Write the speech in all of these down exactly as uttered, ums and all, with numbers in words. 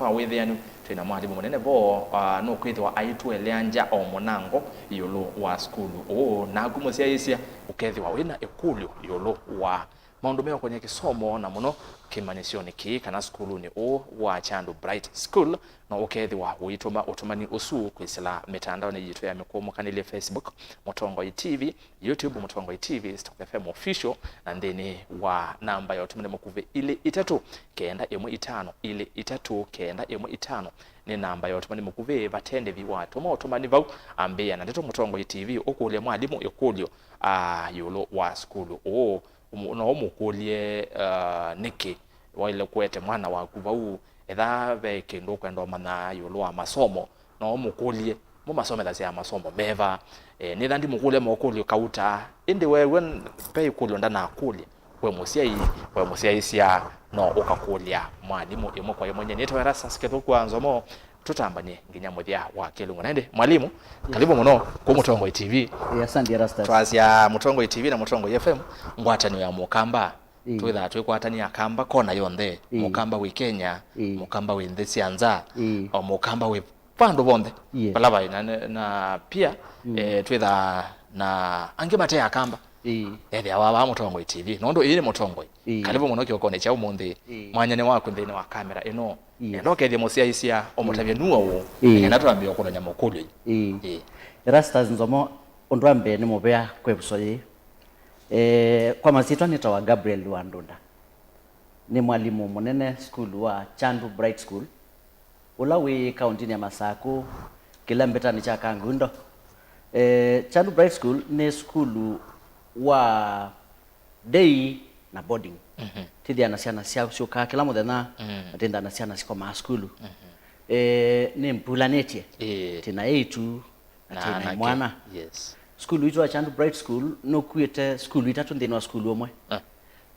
wa wĩthĩanu, twĩ na mwalimũ mũnene vo, ah, nũkwĩthĩwa aitũeleangya o mũnango ĩũlũ wa sukulu ũũ. Naku mũsyaĩĩsya ũkethĩwa wĩ na ĩkũlyo ĩũlũ wa maũndũ meũkonĩa kĩsomo, na mũno kĩmanyĩsyonĩ kĩĩ kana sukulunĩ ũũ wa Chandu Bright School, no ũkethĩwa ũitũma ũtũmani ũsu kwĩsĩla mĩtandaonĩ yitũ ya mĩkũũmũkanĩlye, Facebook Mũtongoi T V, YouTube Mũtongoi T V, Stock F M Official, na nthĩnĩ wa namba ya ũtũmani mũkuvĩ ilĩ itatũ kenda ĩmwe itano ilĩ itatũ kenda ĩmwe itano nĩ namba ya ũtũmani mũkuvĩ. Vate ndĩvi watũma ũtũmani vau, ambĩĩa na ndeto Mũtongoi T V ũkũlya mwalimũ ĩkũlyo, ah, ĩũlũ wa sukulu ũũ. Ũmũ-, no ũmũkũlye, ah, nĩkĩ waĩle kũete mwana waku vau. Etha ve kĩndũ ũkwenda ũmanya ĩũlũ wa masomo, no ũmũkũlye, mũmasomethasya masomo meva. E, nĩtha ndimũkũlya mokũlyo kauta, ĩndĩ we, we n-, ve ĩkũlyo ndanakũlya, we mũsyai, we mũsyaĩĩsya, no ũkakũlya mwalimũ ĩmwe kwa ĩmwe. Nyie nĩtawa Erastus Kĩthũku wa Nzomo, tũtambany'e nginya mũthya wa kĩlungu. Na ĩndĩ, mwalimũ, karibu mũno kũu Mũtongoi T V. Ĩĩ, asante, Erastus. Twasya Mũtongoi T V na Mũtongoi F M, ngwatanĩo ya Mũkamba. Ĩĩ. Twĩthaa twĩkwatany'a Akamba kona yonthe, ĩĩ, Mũkamba wĩ Kenya, ĩĩ, Mũkamba wĩ nthĩ sya nza, ĩĩ, o Mũkamba wĩ vandũ vonthe, yes, vala vaĩ na, na pia, mm, eh, twĩthaa na angĩ mate Akamba. Ĩĩ. Ethĩawa vaa Mũtongoi T V, nũndũ ĩĩ nĩ Mũtongoi. Ĩĩ. Karibu mũno kĩokonĩ kya ũmũnthĩ. Ĩĩ. Mwanya nĩ waku nthĩnĩ wa kamera ĩno. Yes. Enda ũkethye mũsyaĩĩsya ũmũtavye, mm, nũũ ũũ, ĩĩ, nĩkenda twambĩe kũlany'a makũlyo. Ĩĩ. Ĩĩ. Erastus Nzomo, ũndũ wa mbee nĩ mũvea kwa ĩvuso yĩĩ. Eh, kwa masyĩtwa nĩtawa Gabriel wa Ndunda. Nĩ mwalimũ mũnene sukulu wa Chandu Bright School, ũla wĩ kaũntĩnĩ ya Masakũ, kĩla mbĩtanĩ kya Kangundo. Eh, Chandu Bright School nĩ sukulu wa day na boarding. Mhm. Tĩthĩaa na syana sya syũkaa kĩla mũthenya, mm, na tĩndaa na syana sikomaa sukulu. Mhm. Eh, nĩ mpulanĩtye. Ĩĩ. Tĩna eĩtu na, na tĩna anake. Imwana. Yes. Sukulu witũ wa Chandu Bright School nũkuĩte sukulu itatũ nthĩnĩ wa sukulu ũmwe. Ah.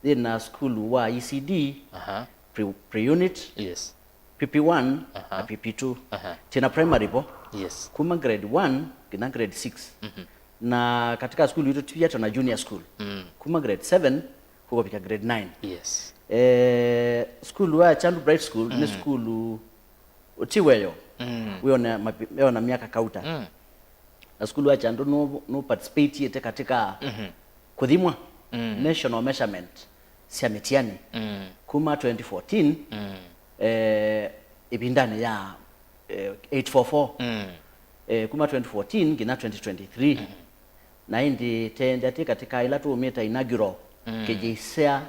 Yĩna sukulu wa E C D, aha, pre, pre-unit, yes, P P one, aha, na P P two. Aha. Tĩna primary vo. Yes. Kuma grade one nginya grade six. Mhm. Na katika sukulu itũ pia tuna junior school. Mm. Kuma grade seven kũkavika grade nine. Yes. Eh, sukulu wa Chandu Bright School nĩ, mm, sukulu ũti weyo. Mm. Wĩona mapi-, wĩona myaka kauta. Mm. Na sukulu wa Chandu nũ, nũ participate katika, mhm, kũthimwa, mm, national measurement sya mĩtiani, mm, kuma twenty fourteen, mm, eh, ĩvindanĩ ya, eh, eight four four. Mm. Eh, kuma twenty fourteen nginya twenty twenty-three. Mm. Na ĩndĩ tende atĩ katika ĩla tũũmĩta inaugural, mm, K J C E A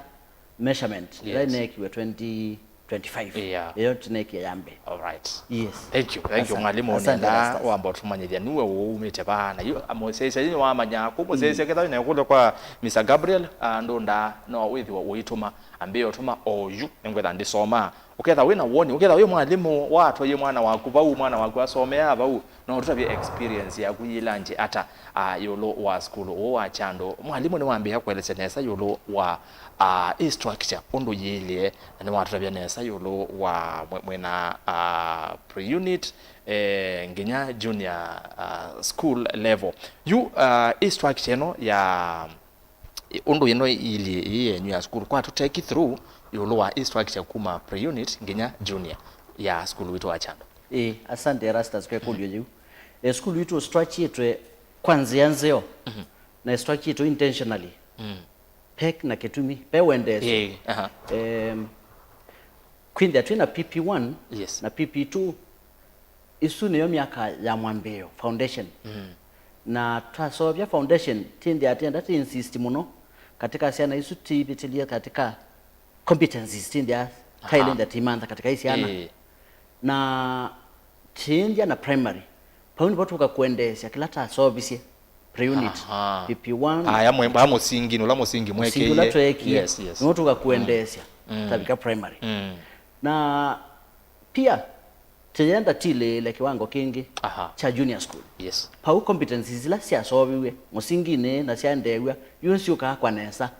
measurement, ĩla, yes, ĩneekiwe twenty twenty-five. Yeah. Ĩyo tũneekie ya mbee. All right. Yes. Thank you. Thank you, asante, mwalimũ. Asante, nenda Erastus. Wamba ũtũmanyĩthya nũũ ũũ, umĩte vaa. Na yu, ah, mũsyaĩĩsya, yu nĩwamanya kũu mũsyaĩĩsya, mm, kethwa wĩna ĩkũlyo kwa Mister Gabriel, ah, Ndunda, no wĩthĩwa ũitũma, ambĩĩa ũtũma oyu, nĩngwĩtha ndĩsoma. Ũketha wĩna woni, ũketha wĩ mwalimũ, watwaie mwana waku vau, mwana waku asomeaa vau, no ũtũtavye experience yaku yĩlangy'e ata, ah, ĩũlũ wa sukulu ũũ wa Chandu. Mwalimũ nĩwambĩĩa kũelesya nesa ĩũlũ wa, ah, ĩ structure ũndũ yĩilyĩ, na nĩwatũtavya nesa ĩũlũ wa mwe-, mwĩna, ah, pre-unit, eh, nginya junior, ah, school level. Yu, ah, ĩ structure ĩno ya, ĩ, ũndũ ĩno ĩilyĩ, ĩĩ yenyu ya sukulu, kwa tũ take through ĩũlũ wa ĩ structure kuma pre-unit nginya junior ya sukulu witũ wa Chandu. Ĩĩ, asante Erastus kwa ĩkũlyo yĩu. Eh, sukulu witũ ũstructuretwe kwa nzĩa nzeo, mhm, na ĩstructuretwe intentionally. Mm. Pek na kĩtumi, pe wendeesyo. Ĩĩ, aha. Em, kwĩthĩa twĩ na P P one, yes, na P P two, isu nĩyo myaka ya mwambĩĩo, foundation. Mm. Na twaseũvya foundation, tĩnthĩa tĩenda tĩ insist mũno katika syana isu tĩivĩtĩlye katika competencies, tĩnthĩa, aha, kaĩlĩnda tĩimantha katika i syana. Ĩĩ. Na tĩinthya na primary, vau nĩvo tũka kũendeesya kĩla taseũvisye pre-unit, aha, P P one. Aya mwe-, aya mũsingi, ũla mũsingi, mũsingi ũla mwekeie. Tweekie, yes, yes, nĩwo tũka kũendeesya, mm, mm, tavika primary. Mm. Na pia, tĩyenda tilĩĩle kĩwango kĩngĩ, aha, kya junior school. Yes. Vau competencies ila syaseũviw'e mũsinginĩ na syaendeew'a, yu nĩsyũkaa kwa nesa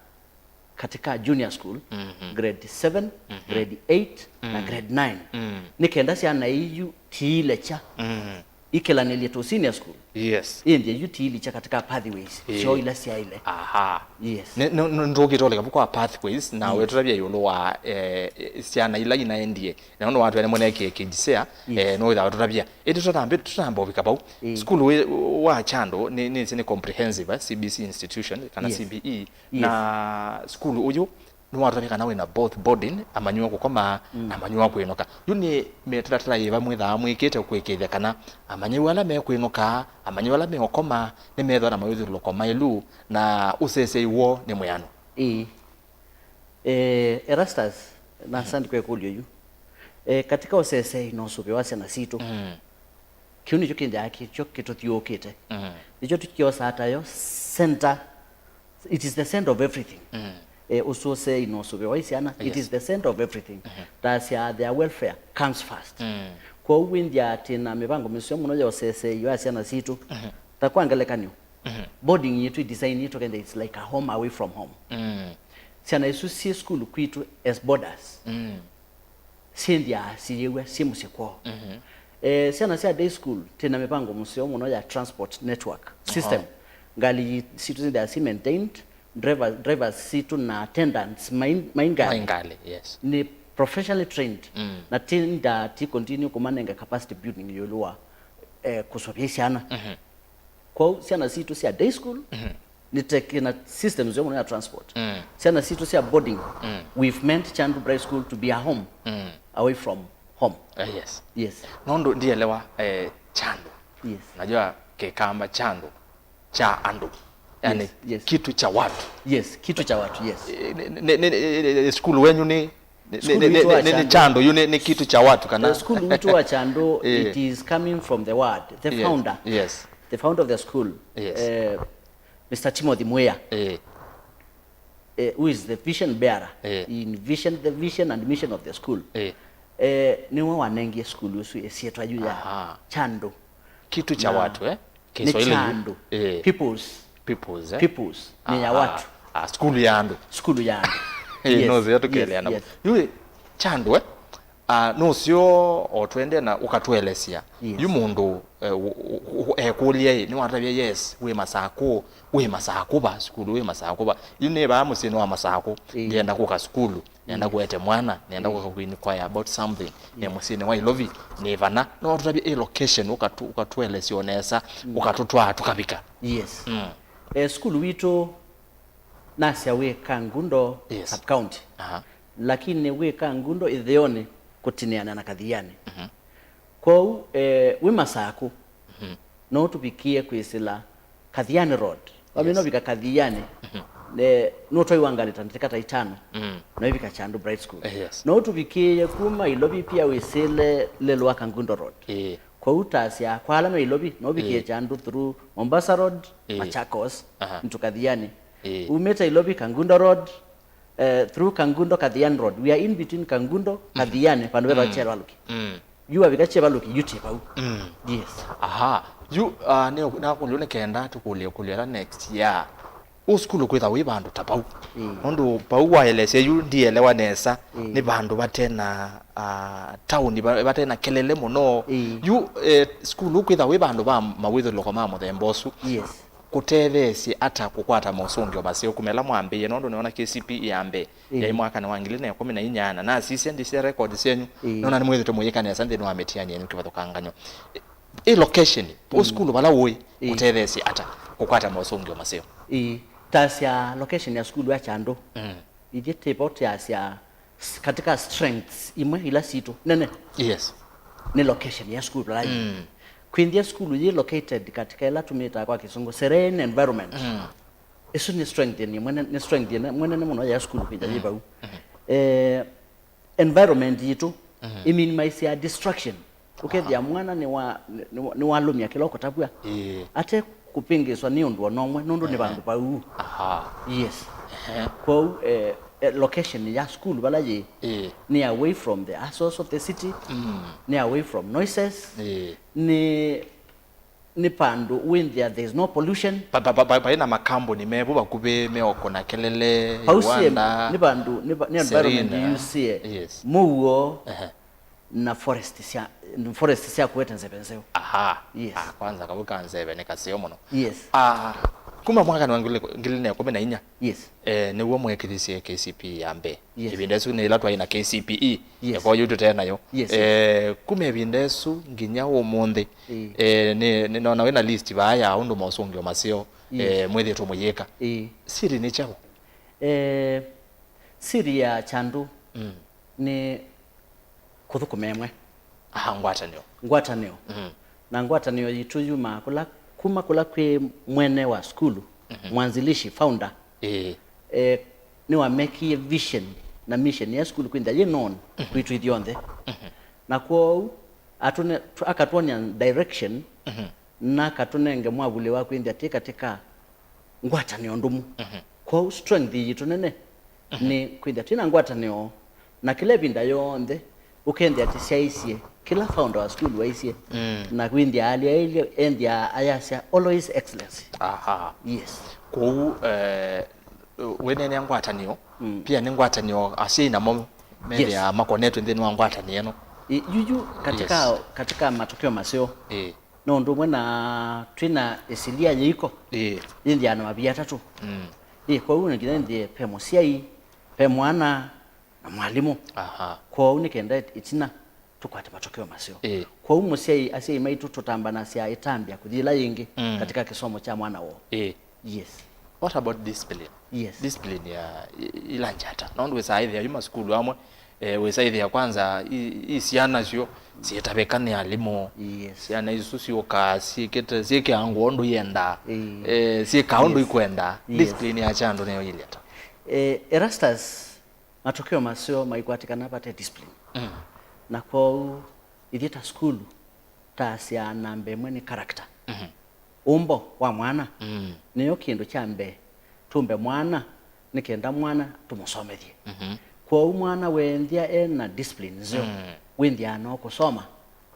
katika junior school, mhm, grade seven, mhm, grade eight, na, mm, grade nine. Mm. Nĩ kenda syana iu tiilekya, mm, Ikĩlanĩlye to senior school. Yes. Ĩndĩ yu tiilikya katika pathways. Ĩĩ. Syo ila syaĩle. Aha. Yes. Nĩ- nĩ- nĩ- ndũkĩtoleka vu kwa pathways na, mm, wetũtavya ĩũlũ wa, eh, syana ila inaendie. Na ũndũ watwene mwene kĩkĩjisea, yes, eh, no wĩthawa tũtavya. Ĩndĩ tũtambe tũtambe ũvika vau. Ĩĩ. Sukulu wĩ- wa Chandu nĩ nĩ nĩ comprehensive, eh, C B C institution kana, yes, C B E. Yes. Na sukulu ũyũ nĩwatũtavya kana wĩna both boarding, amanyiwa kũkoma, mm, na amanyiwa kwĩnũka. Yu nĩ mĩtalatala yĩva mwĩthaa mwĩkĩte kwĩkĩĩthya kana amanyĩw'a ala mekwĩnũka, amanyĩw'a ala meũkoma nĩmethĩwa na mawĩthyũlũlũko maĩlu, na ũsesei woo nĩ mwĩanu? Ĩĩ. Eh, Erastus, na, mhm, asante kwa ĩkũlyo yu. Eh, katika ũsesei na ũsũvĩo wa syana sitũ, mm. Kĩu nĩkyo kĩthĩaa kĩkyo kĩtũthiũũkĩte. Mm. Nĩkyo tũkyosaa tayo center. It is the center of everything. Mm. Eh, ũsũsei na ũsũvĩo wa syana, it, yes, is the center of everything. Mm-hmm. Tasya their welfare comes first. Mm. Kwoou wĩnthĩa atĩ na mĩvango mĩseo mũno ya ũsesei wa syana sitũ. Mm-hmm. Ta kwa ngelekany'o, mm-hmm, boarding yitũ ĩ design yitũ kenda it's like a home away from home. Mm. Syana isu syĩ sukulu kwitũ as boarders. Mm. Syĩnthĩaa siyĩw'a syĩ mũsyĩ kwoo. Mhm. Eh, syana sya day school, twĩ na mĩvango mũseo mũno ya transport network system. Aha. Ngalĩ sitũ syĩnthĩaa syĩ maintained, driver, drivers sitũ na attendants mai, mai ngalĩ. Mai ngalĩ, yes. Nĩ professionally trained. Mm. Na tindaa ti continue kũmanenga capacity building ĩũlũ wa, eh, kũsũvĩa syana. Mhm. Kwoou syana sitũ sya day school, mhm, nĩtwĩ na systems ya mũno ya transport. Mm. Syana sitũ sya boarding, mm, we've meant Chandu Bright School to be a home, mm, away from home. Eh, yes. Yes. Nũndũ ndielewa, eh, Chandu. Yes. Najua Kĩkamba Chandu, cha andũ. Yani, yes, yes, kitu cha watu. Yes, kitu cha watu, yes. Eh, nĩ- nĩ- nĩ- nĩ- nĩ- nĩ- sukulu wenyu nĩ- nĩ- Sukulu nĩ- witũ nĩ- wa nĩ- nĩ Chandu. Chandu, yu nĩ- nĩ kitu cha watu kana? Eh, sukulu witũ wa Chandu, eh, it is coming from the word, the, yes, founder, yes, the founder of the school, yes, eh, Mister Timothy Mwĩa, eh, eh, who is the vision bearer. Eh. He envisioned the vision and mission of the school. Eh. Eh, nĩwe wanengie sukulu ũsu ĩsyĩtwa yu ya, aha, Chandu. Kitu cha, na watu, eh? Nĩ Kiswahili yu- Chandu. Eh. People's. People's, eh? People's. Nĩ ya, aha, watu. Ah, sukulu ya andũ. Sukulu ya andũ. Eh, yes, no, zia, yes, tũkeleana. Yes. Yu Chandu, eh? Ah, nũseo o twende na ũkatũelesya. Yes. Yu mũndũ, eh, u- u- u- ekũlya ĩ, nĩwatavya, yes, wĩ Masakũ, wĩ Masakũ va, sukulu wĩ Masakũ va. Yu nĩ vaa mũsyĩnĩ wa Masakũ, ĩĩ, ndienda kũka sukulu, nĩenda, yes, kũete mwana, nĩenda, yes, kũka kũinquire about something, nĩ, yes, mũsyĩnĩ wa Ilovi, nĩ vana. No tũtavye ĩ location, ũkatũ- ũkatũelesya o nesa, mm, ũkatũtwaa tũkavika. Yes. Mm. Eh, sukulu witũ nasya wĩ Kangundo, yes, sub county. Aha. Lakini wĩ Kangundo ĩthĩonĩ kũtinĩana na Kathiani. Mhm. Kwoou, eh, wĩ Masakũ, mhm, no ũtũvikĩe kwĩsĩla Kathiani Road. Wamina, yes, ũvika Kathiani, mhm, ne- nũtwaiwa ngalĩ ta ndatĩka ta itano, mm, no ĩvika Chandu Bright School. Eh, yes. No ũtũvikĩe kuma Ilovi pia wĩsĩle lelũ wa Kangundo Road. Eh. Kwoou tasya kwa ala me Ilovi, no ũvikĩe, eh, Chandu through Mombasa Road, eh, Machakos, aha, into Kathiani. Eh. Umĩte Ilovi Kangundo Road, eh, through Kangundo Kathiani Road. We are in between Kangundo, mhm, Kathiani, vandũ vetawa, mm, Chevalũki. Mm. Yu wavika Chevalũki, yu ti vau. Mm. Yes. Aha. Yu, uh, nĩ- nakũlyo nĩ kenda tũkũlye kũlyo ĩla next year. Ũ sukulu kwĩtha wĩ vandũ ta vau. Mm. Nũndũ vau waelesya yu ndielewa nesa. Mm. Nĩ vandũ vatena, uh, tauni, va- vatena kelele mũno. Mm. Yu, eh, sukulu kwĩtha wĩ vandũ va mawĩthũlũko ma mũthemba ũsu. Yes. Kũtetheesye ata kũkwata mosũngĩo maseo kuma ĩla mwambĩĩe, nũndũ nĩona K C P ya mbee, ĩĩ, yaĩ mwakanĩ wa ngili na ĩkũmi na inyanya, na nasisya ndisya record syenyu, ĩĩ, nona nĩmwĩthĩtwe mũyĩka nesa nthĩnĩ wa mĩtiani yenyu kĩvathũkanganyo. Ĩ location, ĩĩ, ũsukulu vala ũĩ, ĩĩ, ũtetheesye ata kũkwata mosũngĩo maseo? Ĩĩ, tasya location ya sukulu ya Chandu. Mm. Ithyĩ tĩvo tĩasya s- katika strengths imwe ila sitũ nene, yes, nĩ location ya sukulu vala yĩ. Mm. Kwĩnthĩa sukulu yĩ located katika ĩla tũmĩtaa kwa Kĩsũngũ serene environment. Mm. Ĩsu nĩ strength ĩmwe ne- nĩ strength ĩmwe nene mũno ya sukulu kwĩtha yĩ vau. Mm. Eh, environment yitũ, mm, ĩ minimize ya distraction. Ũkethĩa mwana nĩ wa- nĩ- nĩ- nĩwalũmya kĩla ũkũtavw'a. Ĩĩ. Ate kũpĩngĩswa nĩ ũndũ ona ũmwe, nũndũ nĩ, ehe, vandũ vau. Aha. Yes. Ehe. Kwoou, eh, eh, location ya sukulu vala yĩ, ĩĩ, nĩ away from the hustles of the city, mm, nĩ away from noises, ĩĩ, nĩ- nĩ vandũ wĩnthĩa there is no pollution. Pa- pa- pa- pa- paĩ na makambuni mevu vakuvĩ meũkũna kelele, Pausie, Rwanda, nĩ vandũ, nĩ va- nĩ environment, Serena, yusie, yes, mũuo, ehe, na forest sya, forest sya kũete nzeve nzeo. Ha. Yes. Ah, kwanza kau ka nzeve nĩ kaseo mũno. Yes. Ah, kuma mwaka wa ngili, ngili na ĩkũmi na inya. Yes. Eh, nĩw'o mwekĩthisye K C P E ya mbee. Yes. Ĩvinda ĩsu nĩ ĩla twaĩ na K C P E. Yes. Ĩko yu tũte nayo. Yes, yes. Eh, kuma ĩvinda ĩsu nginya ũmũnthĩ. Ĩĩ. Eh, nĩ, nĩnona wĩna list vaa ya ũndũ mosũngĩo maseo, yes, eh, mwĩthĩtwe mũyĩka. Ĩĩ. Siri nĩ kyaũ? Eh, siri ya Kyandu, mm, nĩ kũthũkũma ĩmwe. Aha, ngwatanĩo. Ngwatanĩo. Mm. Na ngwatanĩo yitũ yumaa kũla, kuma kũla kwĩ mwene wa sukulu, mhm, mwanzilishi, founder. Ĩĩ. Eh, nĩwamekie vision na mission ya sukulu kwĩthĩa yĩ known, mhm, kwitũ ithyonthe. Mhm. Na kwoou atũne-, tũ-, akatwonia direction, mhm, na akatũnenge mwavuli wa kwĩthĩa twĩ katĩ ka ngwatanĩo ndũmu. Mhm. Kwoou strength yitũ nene, mhm, nĩ kwĩthĩa twĩ na ngwatanĩo, na kĩla ĩvinda yonthe ũkethĩa tũsyaisye kĩla founder wa sukulu waisye, mm, na kwĩthĩa ailye, ethĩa ayasya, "Always excellency." Aha. Yes. Kwoou, eh, wĩneenea ngwatanĩo, mm, pia nĩ ngwatanĩo asyai namo methĩaa, yes, makonetwe nthĩnĩ wa ngwatanĩo ĩno. Ĩ, yuyu katika, yes, katika matokeo maseo. Ĩ. No ũndũ ũmwe na twĩ na ĩsilia yĩiko, ĩĩ, yĩnthĩaa na mavia atatũ. Mm. Ĩ, kwoou nĩ nginya nthĩe pe mũsyai, pe mwana, na mwalimũ. Aha. Kwoou nĩ kenda ĩtina tũkwate matokeo maseo. Ĩĩ. Kwoou mũsyai, asyai maitũ tũtambanasya ĩtambya kũthi ĩla yĩngĩ, mm, katika kĩsomo kya mwana woo. Ĩĩ. Yes. What about discipline? Yes. Discipline ya i-, ila njata. Nũndũ wĩsaa ĩthĩa yu masukulu amwe, eh, wĩsaa ĩthĩa kwanza i, i syana syo syĩtavĩka nĩ alimũ. Yes. Syana isu syũkaa syĩkĩte, syĩkĩaa ngũa ũndũ iendaa. Ĩĩ. Eh, syĩkaa ũndũ, yes, ikwendaa. Yes. Discipline ya Kyandu nĩyo yĩlĩ ata? Eh, Erastus, matokeo maseo maikwatĩkana vate discipline. Mm. Na kwoou ithyĩ ta sukulu taasyaa namba ĩmwe nĩ character. Mhm. Ũmbo wa mwana, mm, nĩyo kĩndũ kya mbee. Tũmbe mwana nĩ kenda mwana tũmũsomethye. Mhm. Kwoou mwana weenthĩa e na discipline nzeo, mm, wĩnthĩaa no kũsoma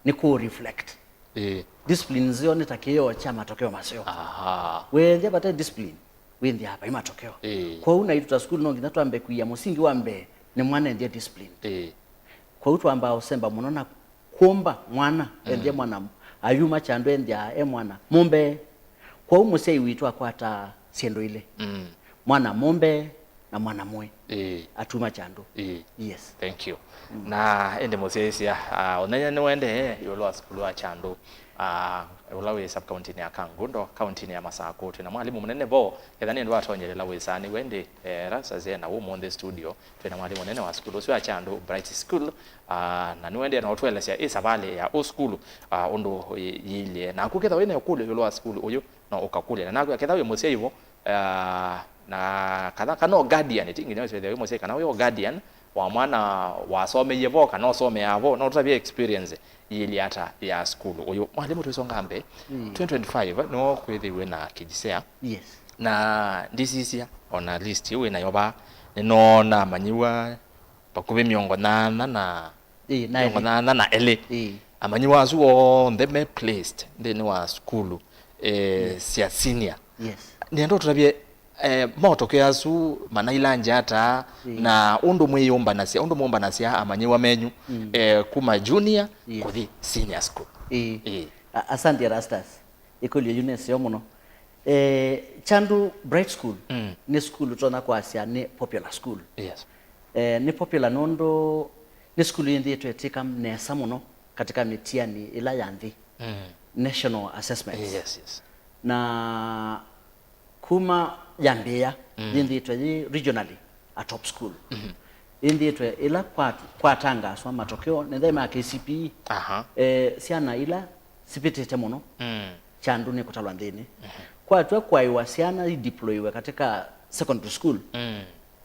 nĩ kũ reflect. Ĩĩ. Discipline nzeo nĩ ta kĩoo kya matokeo maseo. Aha. Weenthĩa vate discipline, wĩnthĩaa vai matokeo. Ĩĩ. Kwoou naitũ ta sukulu no nginya twambe kwia mũsingi wa mbee nĩ mwana enthĩa discipline. Ĩĩ. Kwoou twambaa ũsemba mũno na kũmba mwana, mm, enthĩa mwana ayuma Kyandu enthĩa e mwana mũmbe. Kwoou mũsyai witũ akwataa syĩndũ ilĩ. Mm. Mwana mũmbe na mwana mũĩ. Ĩĩ. Atuma Kyandu. Ĩĩ. Yes. Thank you. Mm. Na ĩndĩ mũsyaĩĩsya, ah, ũnenya nĩwendee ĩũlũ wa sukulu wa Kyandu, ah, ũla wĩ sub-county-inĩ ya Kangundo, kaunti-inĩ ya Masakũ. Twĩ na mwalimũ mũnene vo, ketha nĩ ndũ atonyelela wĩsanĩw'e ĩndĩ, eh, Erastus e na ũmũnthĩ studio. Twĩ na mwalimũ mũnene wa sukulu ũsu wa Kyandu, Bright School, ah, na nĩwendee na ũtũelesya ĩ savalĩ ya ũ sukulu, ah, ũndũ yĩ-, yĩilye. Naku ketha wĩ na ĩkũlyo ĩũlũ wa sukulu ũyũ, no ũkakũlya. Na naku ketha wĩ mũsyai vo, ah, na kana, kana o guardian, ti nginya wĩsĩthĩa wĩ mũsyai, kana wĩ o guardian wa mwana wasomeie vo, kana ũsomeaa vo, no ũtũtavye experience yĩilye ata ya sukulu ũyũ. Mwalimũ, twĩsonga mbee, mm, twenty twenty-five nĩwo kwĩthĩiwe na K J S E A. Yes. Na ndisisya, ona list ĩu wĩ nayo vaa, nĩnoona amanyĩw'a vakuvĩ mĩongo nyanya na, ĩĩ, na mĩongo elĩ. Nyanya na elĩ. Ĩĩ. Amanyĩw'a asu onthe me placed nthĩnĩ wa sukulu, eh, yes, sya senior. Yes. Nĩenda ũtũtavye, eh, motokeo asu manailangya ata, ĩĩ, na ũndũ mwĩyũmbanasya, ũndũ mũmbanasya amanyĩw'a menyu, mm, eh, kuma junior, yes, kũthi senior school. Ĩĩ. Ĩĩ. A-, asante Erastus. Ĩkũlyo yu nĩ ĩseo mũno. Eh, Kyandu Bright School, mm, nĩ sukulu tũtonya kwasya nĩ popular school. Yes. Eh, nĩ popular nũndũ nĩ sukulu yĩnthĩĩtwe ĩtĩka nesa mũno katika mĩtiani ĩla ya nthĩ. Mm. National assessments. Yes, yes. Na kuma yambĩĩa, mm, yĩnthĩĩtwe yĩ regionally a top school. Mhm. Yĩnthĩĩtwe ĩla kwa-, kwatangaswa matokeo nethai ma K C P E, aha, eh, syana ila sivĩtĩte mũno, mm, Kyandu nĩkũtalwa nthĩnĩ. Mhm. Kwatw'a kwaĩwa syana ideployiwe katika secondary school, mm,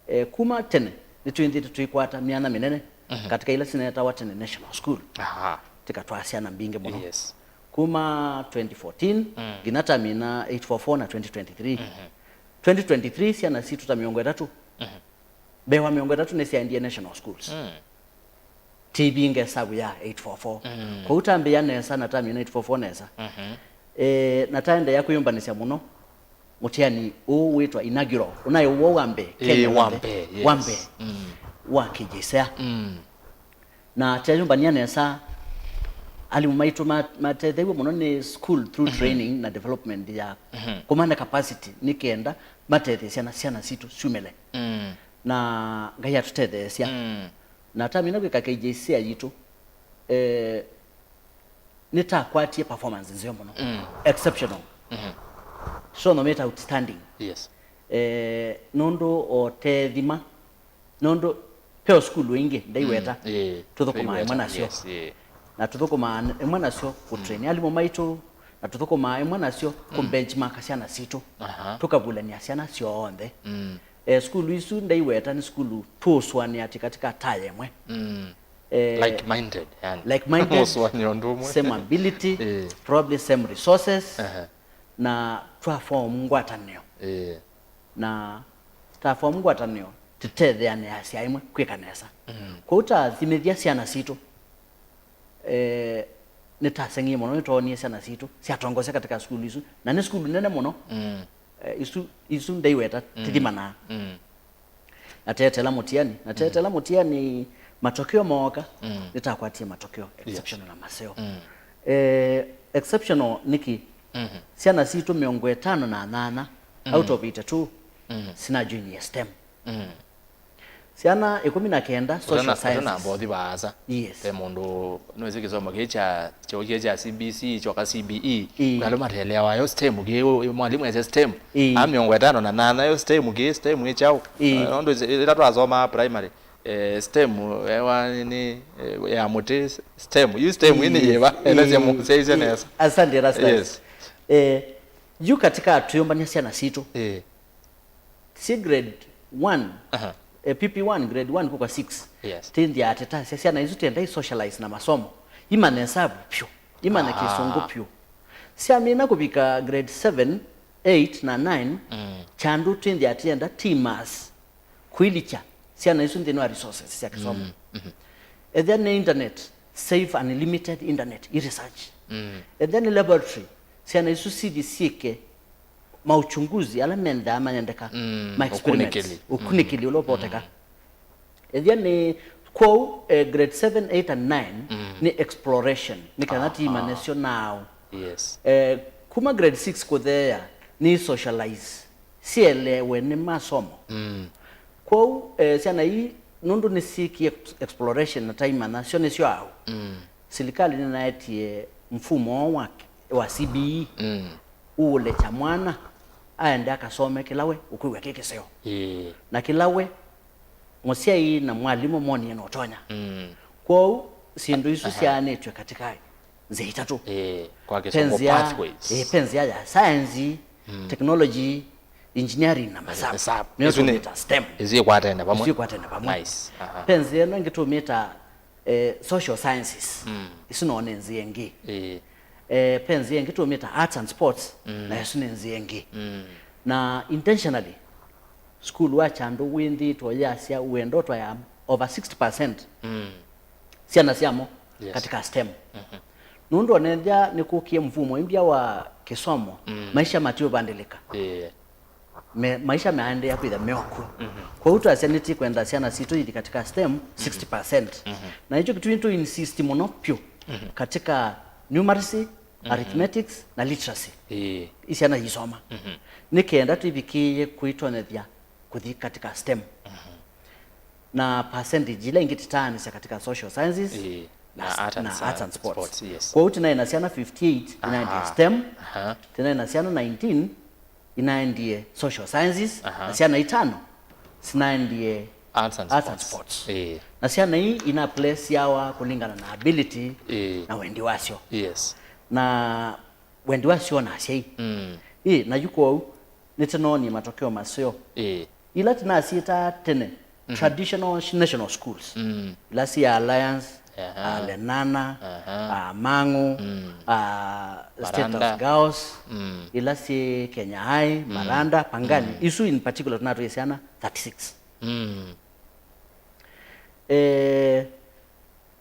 eh, kuma tene nĩtwĩnthĩte tũikwata myanya mĩnene, mhm, katika ila sinetawa tene national school. Aha. Tĩkatwaa syana mbingĩ mũno. Yes. Kuma twenty fourteen, mm, nginya tamina eight four four na twenty twenty-three. Mhm. Twenty twenty-three syana sitũ ta mĩongo ĩtatũ, mhm, mbee wa mĩongo ĩtatũ nĩsyaendie national schools. Mm. Tivinge savu ya eight four four. Mm. Kwoou tambĩĩa nesa na tamina eight four four nesa. Mhm. Eh, na taendeea kwĩyũmbanĩsya mũno mũtiani ũũ wĩtwa inaugural, ũnaĩ ũw'o wa mbee, ĩĩ, Kenya wa yonthe, mbee, yes, wa mbee, mm, wa K J S E A. Mm. Na tweyũmbany'a nesa, Alimũ maitũ ma- matetheew'e mũno nĩ school through training na development ya kũmane capacity, nĩ kenda matetheesya na syana sitũ syumĩle. Mm. Na Ngai atũtetheesya. Mm. Na tamina kwĩka K J C A yitũ, eh, nĩtakwatie performance nzeo mũno. Mm. Exceptional. Mm-hmm. So no meta outstanding. Yes. Eh, nũndũ o te thima, nũndũ peo sukulu ingĩ ndaiweta, mm, ĩĩ, tũthũkũmaa ĩmwe nasyo. Yes, ĩĩ. Na tũthũkũmaa ĩmwe nasyo kũtrain alimũ maitũ, na tũthũkũmaa ĩmwe nasyo kũbenchmark syana sitũ. Aha. Tũkavulany'a syana syonthe. Mm. Eh, sukulu isu ndaiweta nĩ sukulu tũũsũanĩa atĩ katika taya ĩmwe. Mm. Eh, like-minded, yani. Like-minded, mũsũanĩa ũndũ ũmwe, same ability, eh, probably same resources, ehe, na twa form ngwatanĩo. Eh. Na ta form ngwatanĩo, tũtetheanĩasya ĩmwe kwĩka nesa. Mm. Kwoou tathimĩthya syana sitũ, eh, nĩtaseng'ie mũno, nĩtwoonie syana sitũ syatongosya katika sukulu isu, na nĩ sukulu nene mũno. Mm. Eh, isu, isu ndaiweta, mm, tithimanaa. Mm. Na teetela mũtiani, na teetela mũtiani, matokeo mooka, mm, nĩtakwatie matokeo, yes, exceptional na maseo. Mm. Eh, exceptional nĩkĩ? Mhm. Syana sitũ mĩongo ĩtano na nyanya, mm, out of eighty-two, mm, sinajoinie STEM. Mm. Syana ĩkũmi na kenda social sciences. Ũtanamba ũthi vaasa. Yes. Ve mũndũ nĩwĩsĩ kĩsomo kĩĩ kya, kyo kĩĩ kya C B C, kyoka C B E. Ĩĩ. Kwĩ andũ mateleawa yo STEM kĩĩ, ũ-, mwalimũ esya STEM. Ĩĩ. A mĩongo ĩtano na nana yo STEM kĩĩ, STEM ĩ kyaũ? Ĩĩ. Eh, nũndũ ĩla twasomaa primary, eh, STEM, eh, wa, nĩ, eh, ya mũtĩ, STEM. Yu STEM ĩ nĩ yĩva? Elesya, ĩĩ, mũsyaisye, ĩĩ, nesa. Asante, Erastus. Yes. Eh, yu katika twĩũmbany'a syana sitũ. Ĩĩ. Syĩ grade one, aha, eh, P P one, grade one kũka six. Yes. Tĩnthĩa atĩ ta sya syana isu tienda i socialize na masomo. Imanye hesabu pyũ. Imanye, aha, kĩsũngũ pyũ. Syamina kũvika grade seven, eight na nine, mm, kyandu tĩnthĩa tienda ti mass. Kũilikya syana isu nthĩnĩ wa resources sya kĩsomo. Mm, mhm. Ethĩa nĩ internet, save unlimited internet, i research. Mm. Ethĩa nĩ laboratory, syana isu sithi syĩke mauchunguzi ala menthaa mayendeka, mm, ma experiments, ũkunĩkĩli, ũkunĩkĩli, mm, ũla ũvoteka. Mm. Ethĩa nĩ kwoou, eh, grade seven, eight and nine, mm, nĩ exploration, nĩ kana, aha, tiimanyĩsyo nao. Yes. Eh, kuma grade six kũtheea nĩ socialize, sielewe nĩ masomo. Mm. Kwoou, eh, syana ii nũndũ nĩsyĩkie ex-, exploration na taimanya syo nĩsyo aũ. Mm. Silikalĩ nĩnaetie mfumo wa, wa C B E, mm, ũũlekya mwana aende akasome kĩla we ũkwĩw'a kĩ kĩseo. Ĩĩ. Na kĩla we mũsyai na mwalimũ monie nũtonya. Mm. Kwoou syĩndũ isu, aha, syaanĩtw'e katika nzĩa itatũ. Ĩĩ, kwa Kĩsũngũ, pathways. Ĩĩ, ve nzĩa ya science, mm, technology, engineering na masavu. Masavu. Nĩyo tũmĩtaa STEM. Isu nĩ, isu ikwatene vamwe. Isu ikwatene vamwe. Nice. Aha. Ve nzĩa ĩno ĩngĩ tũmĩtaa, eh, social sciences. Mm. Isu no nĩ nzĩa ĩngĩ. Ĩĩ. Eh, ve nzĩa ĩngĩ tũmĩtaa arts and sports, mm, na isu nĩ nzĩa ĩngĩ. Mm. Na intentionally, sukulu wa Kyandu wĩnthĩĩtwe ũyasya wendo twaya over sixty percent, mm, syana syamo, yes, katika STEM. Mhm. Nũndũ onethĩa nĩkũkie mfumo ĩmbya wa kĩsomo, mm, maisha matiũvandĩlĩka. Yeah. Me, maisha maendeea kwĩtha meokw'o. Mhm. Kwoou twasya nĩtĩkwenda syana sitũ ithi katika STEM, mhm, sixty percent. Mhm. Na nĩkyo kĩtumi tũ insist mũno vyũ, mhm, katika numeracy, mhm, arithmetics na literacy. Ĩĩ. Isyana isoma. Mhm. Nĩ kenda tũivikĩĩe kũitonyethya kũthi katika STEM. Mhm. Na percentage ila ingĩ tĩtaanĩsya katika social sciences, ĩĩ, na, na art and, na sci-, arts and sports. Sports, yes. Kwoou tĩnaĩ na syana fifty-eight inaendie, aha, STEM, aha, tĩnaĩ na syana nineteen inaendie social sciences, aha, na syana itano sinaendie arts and sports. Arts and sports. Ĩĩ. Na syana ii ina placeawa kũlingana na ability, ĩĩ, na wendi wasyo. Yes. Na wendi wasyo na asyai. Mm. Ĩĩ, na yu kwoou nĩtĩnoonie matokeo maseo. Ĩĩ. Ila tĩnasyĩtaa tene, mhm, traditional sh-, national schools. Mm. Ila syĩ Alliance, aha, ah, Lenana, aha, ah, Mang'u, mm, ah, State House Girls, mm, ila syĩ Kenya High, mm, Maranda, Pangani. Mm. Isu in particular tũnatwĩe syana thirty-six. Mm. Eh,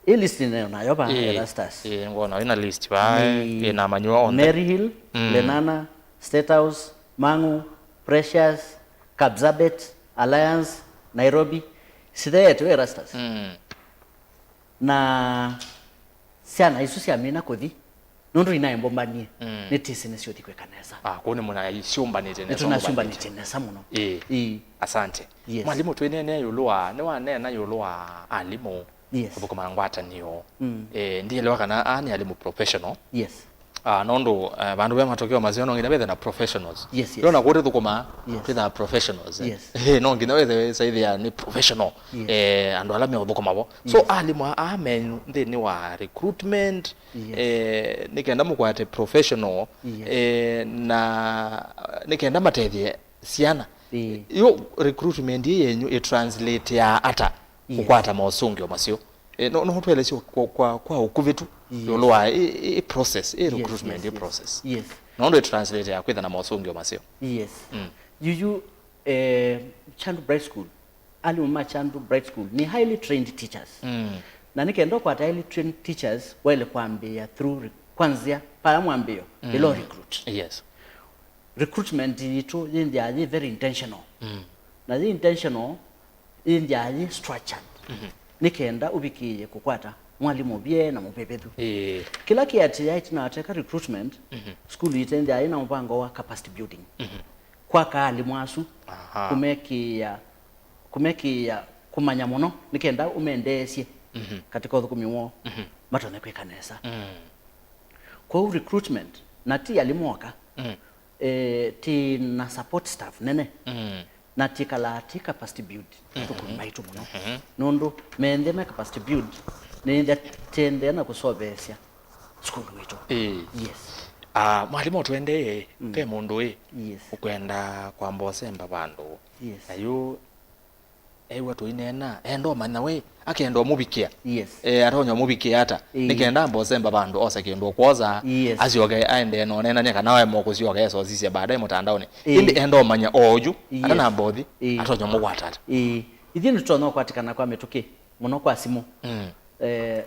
ĩ list nĩyo nayo va, ĩĩ, Erastus. Ĩĩ, ngona wĩna list va, nĩ ĩĩ, na manyua onthe. Maryhill, mm, Lenana, State House, Mang'u, Precious, Kapsabet, Alliance, Nairobi. Sitheetwe, Erastus. Mm. Na syana isu syamina kũthi, nũndũ inaembũmbanie, mm, nĩtĩsĩ nĩsyũthi kwĩka nesa. Ah, kũu nĩmũnasyũmbanĩtye nesa, nĩtũnasyũmbanĩtye nesa mũno. Ĩĩ. Ĩĩ. Asante. Yes. Mwalimũ, twĩneenea ĩũlũ wa, nĩwaneena ĩũlũ wa alimũ, yes, kũthũkũma ngwatanĩo. Mm. Eh, ndielewa kana aa nĩ alimũ professional. Yes. Ah, nũndũ, eh, vandũ ve matokeo maseo no nginya vethe na professionals. Yes, yes. Yona kũtĩ thũkũma, yes, twĩthaa professionals, eh. Yes. Eh, no nginya wethe saithia nĩ professional. Yes. Eh, andũ ala meũthũkũma vo. So, yes, alimũ aa menyu nthĩnĩ wa recruitment, yes, eh, nĩ kenda mũkwate professional, yes, eh, na nĩ kenda matethye syana. Ĩĩ. Yo recruitment ĩ yenyu ĩ translate ya ata, yes, kũkwata mosũngĩo maseo? Eh, no, no ũtũelesye kwa, kwa, kwa ũkuvĩ tu, yes, ĩũlũ wa ĩ, ĩ, ĩ process, ĩ, yes, recruitment, yes, ĩ, yes, process. Yes. Nũndũ ĩ translate ya kwĩtha na mosũngĩo maseo. Yes. Mm. Yuyu, eh, Chandu Bright School, alimũ ma Chandu Bright School nĩ highly trained teachers. Mm. Na nĩ kenda ũkwata highly trained teachers, waĩle kwambĩĩa through re-, kwanzia paya mwambĩĩo, mm, ĩla ũ recruit. Yes. Recruitment yitũ yĩnthĩaa yĩ very intentional. Mm. Na yĩ intentional, yĩnthĩaa yĩ structured. Mhm. Nĩ kenda ũvikĩĩe kũkwata mwalimũ ũvyĩe na mũvĩvĩthu. Ĩĩ. Kĩla kĩatĩĩa ĩtina wa tweka recruitment, mhm, sukulu yitũ yĩnthĩaa yĩ na mũvango wa capacity building. Mhm. Kwaka alimũ asu, aha, kũmekĩĩa, kũmekĩĩa kũmanya mũno, nĩ kenda ũmendeesye, mhm, katika ũthũkũmi woo, mhm, matonye kwĩka nesa. Mm. Kwoou recruitment, na ti alimũ oka, mm, eh, ti na support staff nene, mm, na tikalaa ti capacity build, mhm, athũkũmi maitũ mũno. Mhm. Nũndũ meenthĩa me capacity build, nĩenthĩa tĩenthea na kũsoveesya sukulu witũ. Ĩĩ. Yes. Ah, mwalimũ, tũendee, mm, ve mũndũ ĩ, yes, ũkwenda kwamba ũsemba vandũ. Yes. Na yu ew'a tũineena, enda ũmanya we, akenda ũmũvikĩa. Yes. Eh, atonya ũmũvikĩa ata? Ĩĩ. Nĩ kenda amba ũsemba vandũ, ose kĩndũ ũkwosa, yes, asyoke aendee na ũneenany'a kana waema kũsyoka esosisye baadaye mũtandaonĩ. Ĩĩ. Ĩndĩ enda ũmanya o ũyu, yes, atanamba ũthi, ĩĩ, atonya ũmũkwata ata? Ĩĩ. Ithyĩ nĩtũtonya ũkwatĩkana kwa mĩtũkĩ, mũno kwa simũ. Mm. Eh,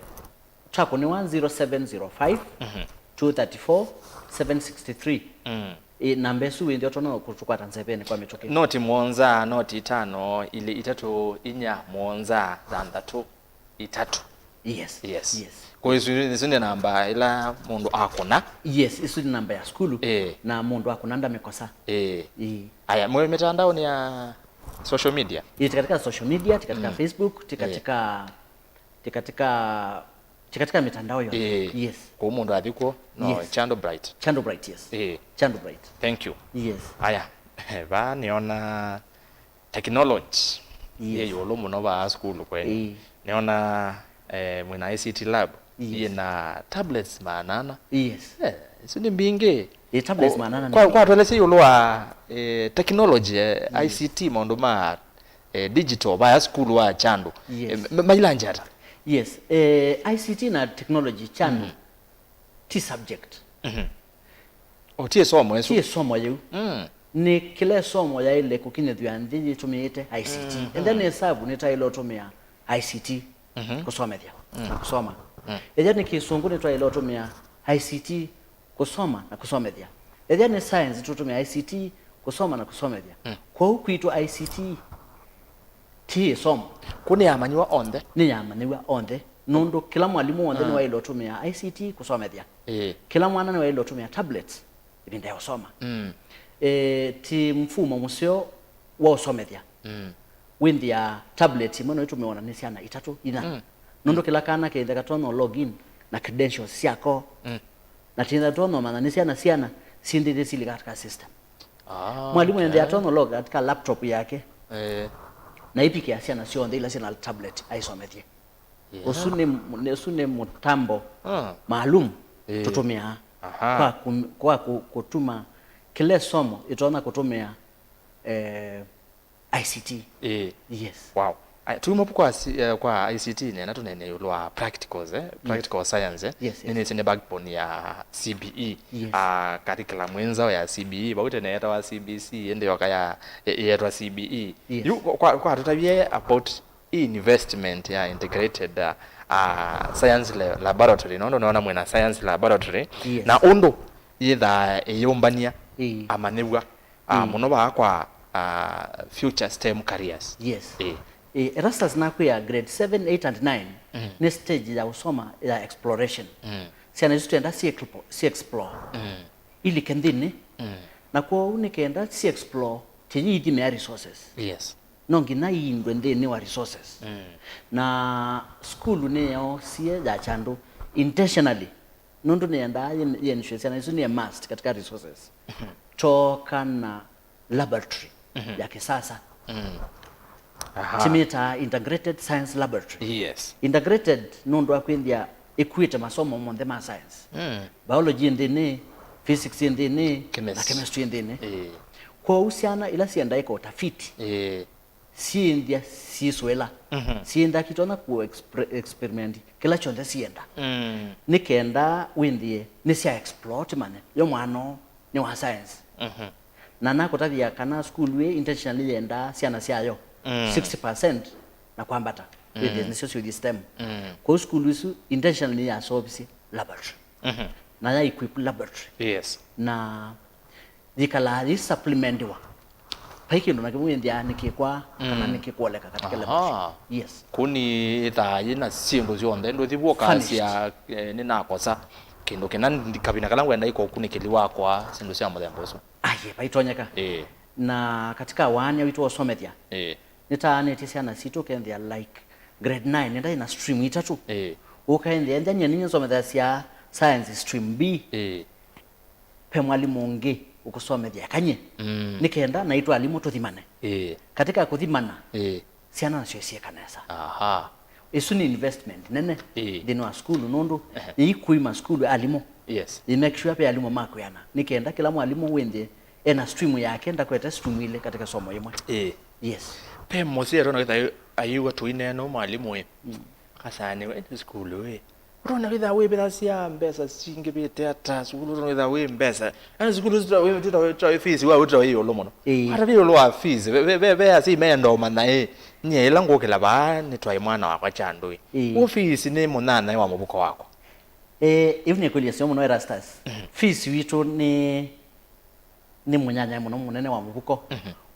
twakũnĩwa zero seven zero five, mhm, two thirty-four, seven sixty-three. Mm. Ĩ, namba ĩsu wĩnthĩ ũtonya kũtũkwata nzevenĩ kwa mĩtũkĩ. Noti mũonza, noti itano, ilĩ itatũ, inya, mũonza, thanthatũ, itatũ. Yes. Yes. Yes. Kwa isu, isu nĩ namba ila mũndũ akũna. Yes, isu nĩ namba ya sukulu. Ĩĩ. Na mũndũ akũna ndamĩkosa. Ĩĩ. Ĩĩ. Aya, mwĩ mitandaoni ya social media? Ĩĩ, ti katika social media, ti katika, mm, Facebook, ti, ĩĩ, katika ti katika, ti katika mitandao yote. Ĩĩ. Yes. Kũu mũndũ athi kw'o, no, yes. Chandu Bright. Chandu Bright, yes. Ĩĩ. Chandu Bright. Thank you. Yes. Aya, vaa nĩona technology, yes, yĩ ĩũlũ mũno vaa sukulu kwenyu. Ĩĩ. Nĩona, eh, mwĩna I C T lab, yes, yĩna tablets maana ana. Yes. Eh, isu nĩ mbingĩ. Ĩĩ, tablets maana ana nĩ mbingĩ. Kwa, kwa twelesya ĩũlũ wa, eh, technology, eh, mm, I C T, maũndũ ma eh, digital, vaya sukulu wa Chandu. Yes. Eh, ma-, mailange ata? Yes. Eh, I C T na technology, Chandu, mm, ti subject. Mhm. O, ti ĩsomo ĩsu. Ti ĩsomo yĩu. Mm. Nĩ kĩla ĩsomo yaĩle kũkinyĩthw'a nthĩ yĩtũmĩĩte I C T. Mhm. Ethĩa nĩ ĩsavu, nĩtaĩle ũtũmĩa I C T, mhm, kũsomethya, mm, na kũsoma. Mm. Ethĩa nĩ kĩsũngũ, nĩtwaĩle ũtũmĩa I C T kũsoma na kũsomethya. Ethĩa nĩ science, tũtũmĩa I C T kũsoma na kũsomethya. Mm. Kwoou kwitũ I C T ti ĩsomo. Kũ nĩyamanyĩwa onthe? Nĩyamanyĩw'a onthe. Nũndũ kĩla mwalimũ w'onthe, ah, nĩwaĩle ũtũmĩa I C T kũsomethya. Ĩĩ. Kĩla mwana nĩwaĩle ũtũmĩa tablets ĩvinda ya ũsoma. Mm. Eh, ti mfumo mũseo wa ũsomethya. Mm. Wĩnthĩa tablet ĩmwe no ĩtũmĩwa na nĩ syana itatũ, inya. Mm. Nũndũ, mm, kĩla kana kethĩa katonya log in na credentials syako. Mm. Na tĩthĩa tonya ũmanya nĩ syana, syana syĩndĩthye silika katika system. Ah, mwalimũ, okay, ethĩa tonya log katika laptop yake. Eh. Na ĩvikĩa syana syonthe ila syĩna tablet aisomethye. Yeah. Ũsu nĩ, ũsu nĩ mũtambo, ah, maalum, eh, tũtũmĩaa, aha, kwa kũ-, kwa kũ-, kũtuma kĩla ĩsomo ĩtonya kũtũmĩa, eh, I C T. Ĩĩ. Yes. Wow. Ai, tuuma vu kwa si-, eh, kwa I C T, nena tũnene ĩũlũ wa practicals, eh? Yes. Practical science, eh? Yes, yes. Nĩnĩsĩ nĩ backbone ya C B E. Yes. Ah, curriculum ĩ nzaũ ya C B E, vau tene yetawa C B C, ĩndĩ yoka ya, ĩ-, ĩyetwa C B E. Yes. Yu, kwa, kwa tũtavye about investment ya integrated, uh, uh, science la-, laboratory, nũndũ nĩona mwĩna science laboratory, yes, na ũndũ yĩthaa ĩyũmbany'a, ĩĩ, amanyĩw'a, uh, ĩĩ, mũno vaa kwa, uh, future STEM careers. Yes. Ĩĩ. Ĩĩ, Erastus nakwĩa grade seven, eight and nine, nĩ stage ya ũsoma ya exploration. Syana isu twenda si expo- si explore, ilike nthĩnĩ. Na kwoou nĩ kenda si explore, tĩyĩ ithimea resources. Yes. No nginya iindwe nthĩnĩ wa resources. Na sukulu nĩyoosie ya Kyandu intentionally, nũndũ nĩyendaa yĩ- yensure syana isu nĩ immersed katika resources. Tooka na laboratory ya kisasa. Aha. Timĩtaa integrated science laboratory. Yes. Integrated nũndũ wa kwĩthĩa ĩkuĩte masomo monthe ma science. Biology ĩ nthĩnĩ, physics ĩ nthĩnĩ, na chemistry ĩ nthĩnĩ. Ĩĩ. Kwoou syana ila siendaa ĩka ũtafiti, ĩĩ, syĩnthĩa syĩsũĩla. Syĩnthĩa kĩtonya ku expre- experiment kĩla kyonthe sienda. Nĩ kenda wĩnthĩe nĩ sya explore timane yo mwana ũũ nĩ wa science. Na nakũtavya kana sukulu ĩ intentionally yendaa syana syayo sixty percent na kwambata, wĩthĩe nĩsyo syũthi STEM. Kwoou sukulu isu intentionally yaseũvisye laboratory na ya equip laboratory. Yes. Na yĩkalaa yĩ supplementiwa. Vai kĩndũ na kĩmwe wĩnthĩaa nĩkĩkwaa kana nĩkĩkwoleka katika laboratory. Aha. Yes. Kũni ĩthaa yĩ na syĩndũ syonthe, ndũthi vu ũkasya, eh, nĩnakosa kĩndũ kĩna ndi- kavina kala ngwenda ĩka ũkunĩkĩli wakwa, syĩndũ sya mũthemba ũsu. Aye, vaitonyeka. Ĩĩ. Na katika waania witũ wa ũsomethya, ĩĩ, nĩtaanĩtye syana sitũ ũkethĩa like grade nine, nenda ĩna stream itatũ. Ĩĩ. Ũkaenthĩa, enthĩa nyie ninyie nsomethasya science stream B. Ĩĩ. Ve mwalimũ ũngĩ ũkũsomethya kanyie. Nĩ kenda naitũ alimũ tũthimane. Ĩĩ. Katika kũthimana, ĩĩ, syana nasyo syĩka nesa. Aha. Ĩsu nĩ investment nene, ĩĩ, nthĩnĩ wa sukulu, nũndũ, ehe, yĩikuima sukulu alimũ. Yes. Yĩ make sure ve alimũ makwĩana. Nĩ kenda kĩla mwalimũ wĩnthĩ ena stream yake, ndakwete stream ilĩ katika somo yĩmwe. Ĩĩ. Yes. Ve mũsyai atona kĩtha ayĩw'a tũineena mwalimũ ĩ. Akasanĩwa ĩndĩ sukulu ĩ. Ũtona wĩtha wĩvĩthasya mbesa singĩvĩte ata sukulu, ũtona wĩtha wĩ mbesa. Yaani sukulu tita wĩ, tita wĩ, tita wĩ fees, wa wĩta wĩ ĩũlũ mũno. Ĩĩ. Hata wĩ ĩũlũ wa fees, ve, ve, ve, ve asyai meenda ũmanya ĩ, nyie ĩla ngũkĩla vaa nĩtwaĩ mwana wakwa Kyandu ĩ. Ĩĩ. Ũ fees nĩ mũnyanya wa mũvuko wakwa. Eh, ĩu nĩ kwĩlya syo mũno Erastus. Fees witũ nĩ nĩ mũnyanya mũno mũnene wa mũvuko,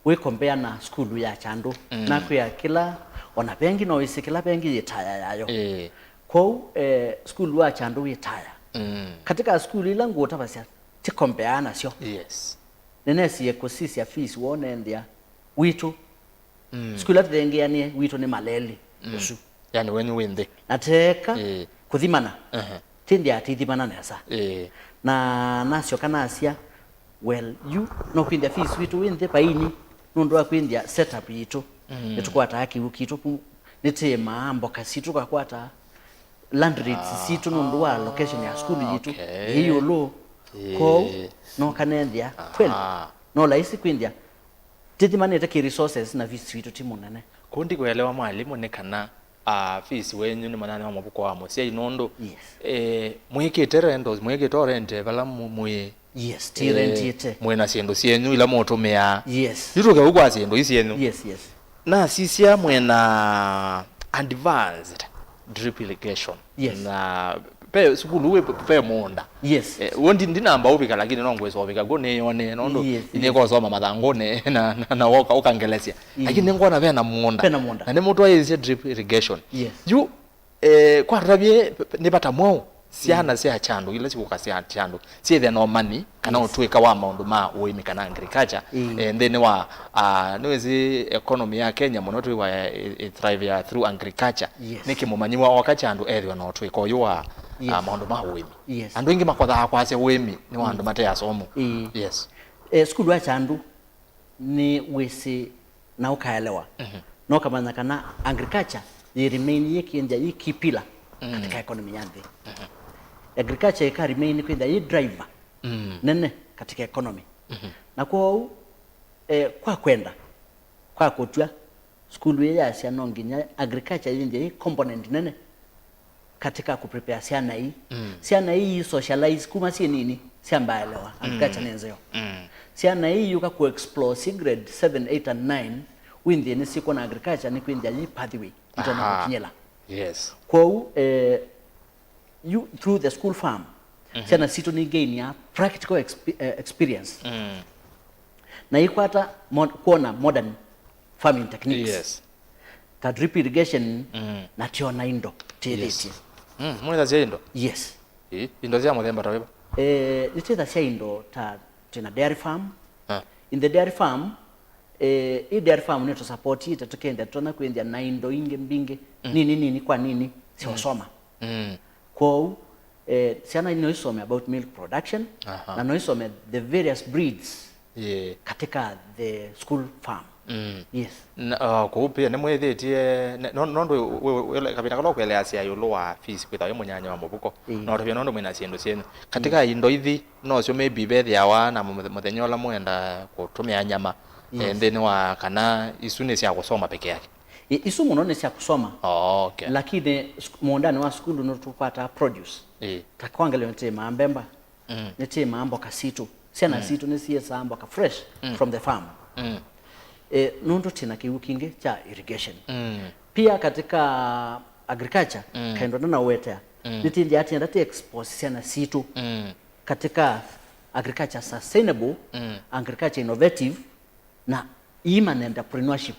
wĩ compare na sukulu ya Kyandu. Nakwĩa kĩla, ona vengi no wĩsĩ kĩla vengi yĩtaya yayo. Ĩĩ. Kwoou, eh, sukulu wa Kyandu wĩtaya. Katika sukulu ila ngũtavasya, ti compare nasyo. Yes. Nĩnesie kũsisya fees woo nenthĩa witũ. Sukulu ila tũthengeanie witũ nĩ maleli ũsu. Yani wenyu wĩ nthĩ. Na teeka, ĩĩ, kũthimana, ehe, tĩnthĩa tithimana nesa. Ĩĩ. Na nasyoka nasya, well, yu no kwĩnthĩa fees witũ wĩ nthĩ vaini, nũndũ wa kwĩnthĩa setup yitũ. Nĩtũkwataa kĩw'ũ kitũ ku, nĩtĩĩmaa mboka sitũ, tũkakwata land rates sitũ nũndũ wa location ya sukulu yitũ, okay, yĩ ĩũlũ. Ĩĩ. Kwoou noka nenthĩa, kweli, no laisi kwĩnthĩa tĩthimanĩte kĩ resources na fees witũ ti mũnene. Kũu ndikũelewa mwalimũ nĩ kana, ah, fees wenyu nĩ mũnyanya wa mũvuko wa mũsyai nũndũ, yes, eh, mwĩkĩte rentals, mwĩkĩte o rent vala mu- mwĩ, yes, ti, eh, rentĩte, mwĩ na syĩndũ syenyu ila mũtũmĩaa. Yes. Yu tũke ũkwa syĩndũ i syenyu. Yes, yes. Nasisya mwĩ na advanced drip irrigation. Yes. Na pe sukulu wĩ pe mũũnda. Yes. Eh, w'o ndi- ndinamba ũvika, lakini no ngwĩsa ũvika kw'o nĩyone nũndũ, yes, yes, nĩkosoma mathangũnĩ na, na, na woka ũkangelesya. Mm. Lakini nĩngwona ve na mũũnda. Ve na mũũnda. Na nĩmũtwaĩĩsye drip irrigation. Yes. Yu, eh, kwa tũtavye nĩ vata mwaũ syana, mm, sya Kyandu, ila sikũka sya Kyandu, syĩthĩa na ũmanyi kana, yes, ũtũĩka wa maũndũ ma ũĩmi kana agriculture, mm, eh, nthĩnĩ wa, ah, nĩwĩsĩ economy ya Kenya mũno twĩwa ĩ- ĩthrive ya through agriculture. Yes. Nĩkĩ mũmanyiwa oka Kyandu ethĩwa na ũtũĩka ũyũ wa, yes, ah, maũndũ ma ũĩmi? Yes. Andũ aingĩ makothaa kwasya ũĩmi nĩ wa andũ, mm, mate asomu. Ĩĩ. Yes. Eh, sukulu wa Kyandu nĩ wĩsĩ na ũkaelewa, mhm, na ũkamanya kana agriculture yĩ remain yĩ kĩndya yĩ key pillar, mm, katika economy ya nthĩ. Mhm. Agriculture ĩka remain kwĩthĩa yĩ driver, mm, nene katika economy. Mhm. Na kwoou, eh, kwa kwenda, kwa kũtw'a, sukulu ĩĩ yasya no nginya agriculture yĩnthye yĩ component nene katika kũprepare syana ii. Mm. Syana ii socialize kuma syĩ nini, syambaelewa agriculture, mm, nĩ nzeo. Mm. Syana ii yũka kũ explore syĩ grade seven, eight and nine, wĩnthĩe nĩsyĩkwona agriculture nĩ kwĩnthĩa yĩ pathway itonya, aha, kũkinyĩla. Yes. Kwoou, eh, you, through the school farm, mhm, syana sitũ nĩ ngainia practical exp- eh, experience. Mm. Na ikwata mo- kwona modern farming techniques. Yes. ta drip irrigation, mm, na tiona indo twĩthĩtye. Yes. Mm, mwĩthasya indo? Yes. Ĩ, indo sya mũthemba ta wĩva? Eh, nĩtwĩthasya indo ta twĩna dairy farm. Ah. In the dairy farm, eh, ĩ dairy farm nĩtũsapotĩte tũkenda tũtonya kwĩthĩa na indo ingĩ mbingĩ, mm, nini nini kwa nini sya, mm, ũsoma. Mm. Kwoou, eh, syana no isome about milk production, aha, na no isome the various breeds, yeah, katika the school farm. Mm. Yes. Na, uh, kũu pia nĩmwĩthĩtie, ne-, no-, nondũ wĩ, wĩ, wĩ, kavinda kala ũkweleasya ĩũlũ wa fees kwĩtha wĩ mũnyanya wa mũvuko, ĩĩ, no tavia nondũ mwĩna syĩndũ syenyu. Katika, yes, indo ithi, nosyo maybe vethĩawa na mũthe-, mũthenya ũla mwenda kũtũmĩa nyama, eh, yes, nthĩnĩ wa, kana isu nĩ sya kũsoma peke yake? I-, isu mũno nĩ sya kũsoma. Oh, okay. Lakini sk-, mũũndanĩ wa sukulu nĩtũkwataa produce. Ĩĩ. Ta kwa ngelekany'o nĩtĩmaa mbemba, mm, nĩtĩmaa mboka sitũ. Syana, mm, sitũ nĩsyĩsaa mboka fresh, mm, from the farm. Mm. Eh, nũndũ twĩna kĩw'ũ kingĩ kya irrigation. Mm. Pia katika agriculture, mm, kaindo nanaũetea, mm, nĩtĩndĩ atienda tĩ expose syana sitũ, mm, katika agriculture sustainable, mm, agriculture innovative, na imagine entrepreneurship.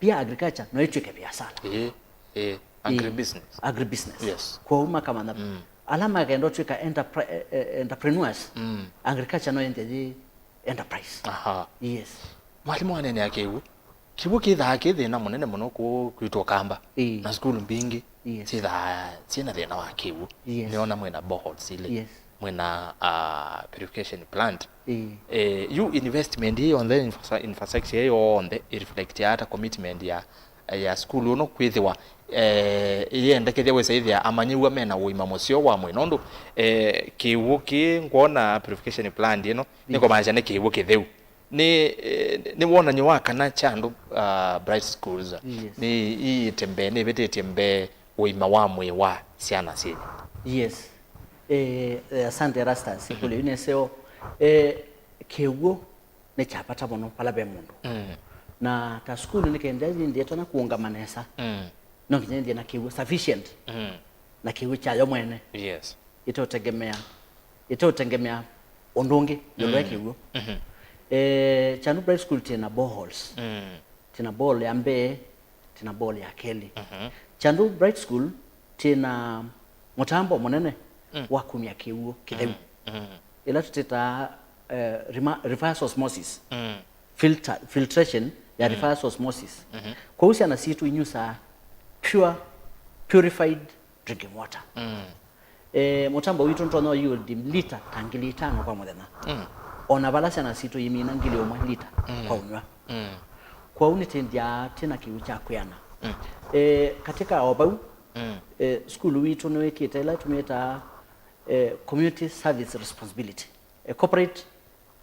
Pia agriculture no ĩtw'ĩke biasala. Ĩĩ, ĩĩ. Ĩĩ. Agribusiness. Agribusiness. Yes. Kwoou makamanya, mm, ala makenda ũtw'ĩka enterpri-, eh, eh, entrepreneurs, mm, agriculture no ĩndĩ yĩ enterprise. Aha. Yes. Mwalimũ aneenea kĩw'ũ. Kĩw'ũ kĩthaa kĩ thĩna mũnene mũno kũũ kwitũ Ũkamba. Ĩĩ. Na sukulu mbingĩ, yes, syĩthaa syĩna thĩna wa kĩw'ũ. Yes. Nĩona mwĩna boreholes ilĩ. Yes. Mwĩna, ah, purification plant. Ĩĩ. Eh, yu investment ĩĩ yonthe, infra-, infrastructure ĩĩ yonthe ĩ reflect ata commitment ya, ya sukulu ũno kwĩthĩwa, eh, ĩyendekethya wĩsa ĩthĩa amanyĩw'a mena ũima mũseo wa mwĩĩ? Nũndũ, eh, kĩw'ũ kĩĩ ngwona purification plant ĩno, ĩĩ, nĩkũmaanisya nĩ kĩw'ũ kĩtheu. Nĩ, eh, nĩ wonany'o wa kana kya andũ, ah, bright schools, yes, nĩ iĩte mbee, nĩvĩtĩtye mbee ũima wa mwĩĩ wa syana syenyu? Yes. Eh, eh, asante Erastus, mhm, ĩkũlyo yu nĩ ĩseo. Eh, kĩw'ũ nĩ kya vata mũno vala ve mũndũ. Mm. Na ta sukulu nĩ kenda ĩndĩ ĩtonya kũũngama nesa. Mm. No nginya ĩndĩ na kĩw'ũ sufficient. Mm. Na kĩw'ũ kyayo mwene. Yes. Ĩteũtengemea, ĩteũtengemea ũndũ ũngĩ ĩũlũ wa, mm, kĩw'ũ. Mhm. Eh, Kyandu Bright School twĩ na boreholes. Mm. Twĩ na borehole ya mbee, twĩ na borehole ya kelĩ. Mhm. Kyandu Bright School twĩ na mũtambo mũnene, mm, wa kumya kĩw'ũ kĩtheu. Mm. Mm. Ĩla tũtĩtaa, eh, rema-, reverse osmosis. Mm. Filter, filtration ya, mm, reverse osmosis. Mhm. Kwoou syana sitũ inyusaa pure, purified drinking water. Mm. Eh, mũtambo witũ nĩtonya yield lita ta ngili itano kwa mũthenya. Mm. O na vala syana sitũ imina ngili ũmwe lita, mm, kwa ũnyw'a. Mm. Kwoou nĩtĩndĩaa twĩ na kĩw'ũ kya kwĩana. Mm. Eh, katika o vau, mm, eh, sukulu witũ nĩwĩkĩte ĩla tũmĩtaa, eh, community service responsibility, eh, corporate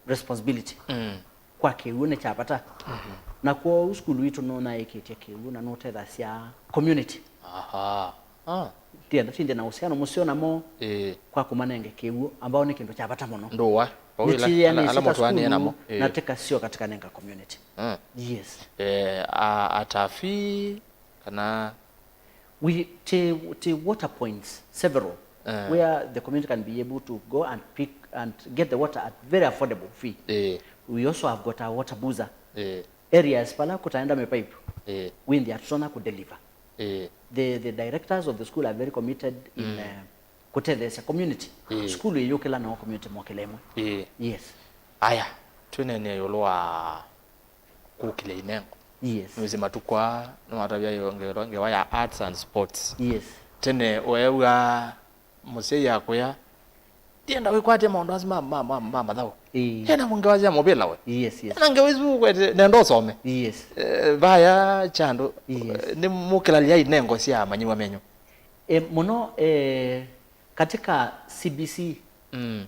responsibility. Mm. Kwa kĩw'ũ nĩ kya vata. Mhm. Na kwoou sukulu witũ nũnyaĩĩkĩtye kĩw'ũ na nũtethasya community. Aha. Ah. Tienda tindĩ na ũsiano mũseo namo, ĩĩ, kwa kũmanenge kĩw'ũ, ambao nĩ kĩndũ kya vata mũno. Ndũa. Vau ĩla, ala, ala mũtwaanĩe namo. Ĩĩ. Na tĩkasyoka tĩkanenga community. Mm. Yes. Eh, a, atafi kana We, ti, ti water points several, eh, where the community can be able to go and pick and get the water at very affordable fee. Eh. We also have got a water boozer. Eh. Areas pala kutaenda me pipe. Eh. We ndia tutona ku deliver. Eh. The, the directors of the school are very committed in, mm, eh, kutetheesya community. Eh. School iyukila nao community mokile imwe. Eh. Yes. Aya, twinenie yulu wa kũkĩlya inengo. Yes. Nĩwĩsĩ matukũ aa nĩwatavya ngewa, ngewa ya arts and sports. Yes. Tene weew'aa mũsyai akwĩa, "Ndienda wĩkwatya maũndũ asu ma, ma, ma, ma mathaũ." Ĩĩ. Ena ngewa sya mũvĩla we. Yes, yes. Ena ngewa isu ũkwete, nenda ũsome. Yes. Eh, vaya Kyandu, yes, eh, nĩmũkĩlalya inengo sya amanyĩw'a menyu? Eh, mũno, eh, katika C B C, mm,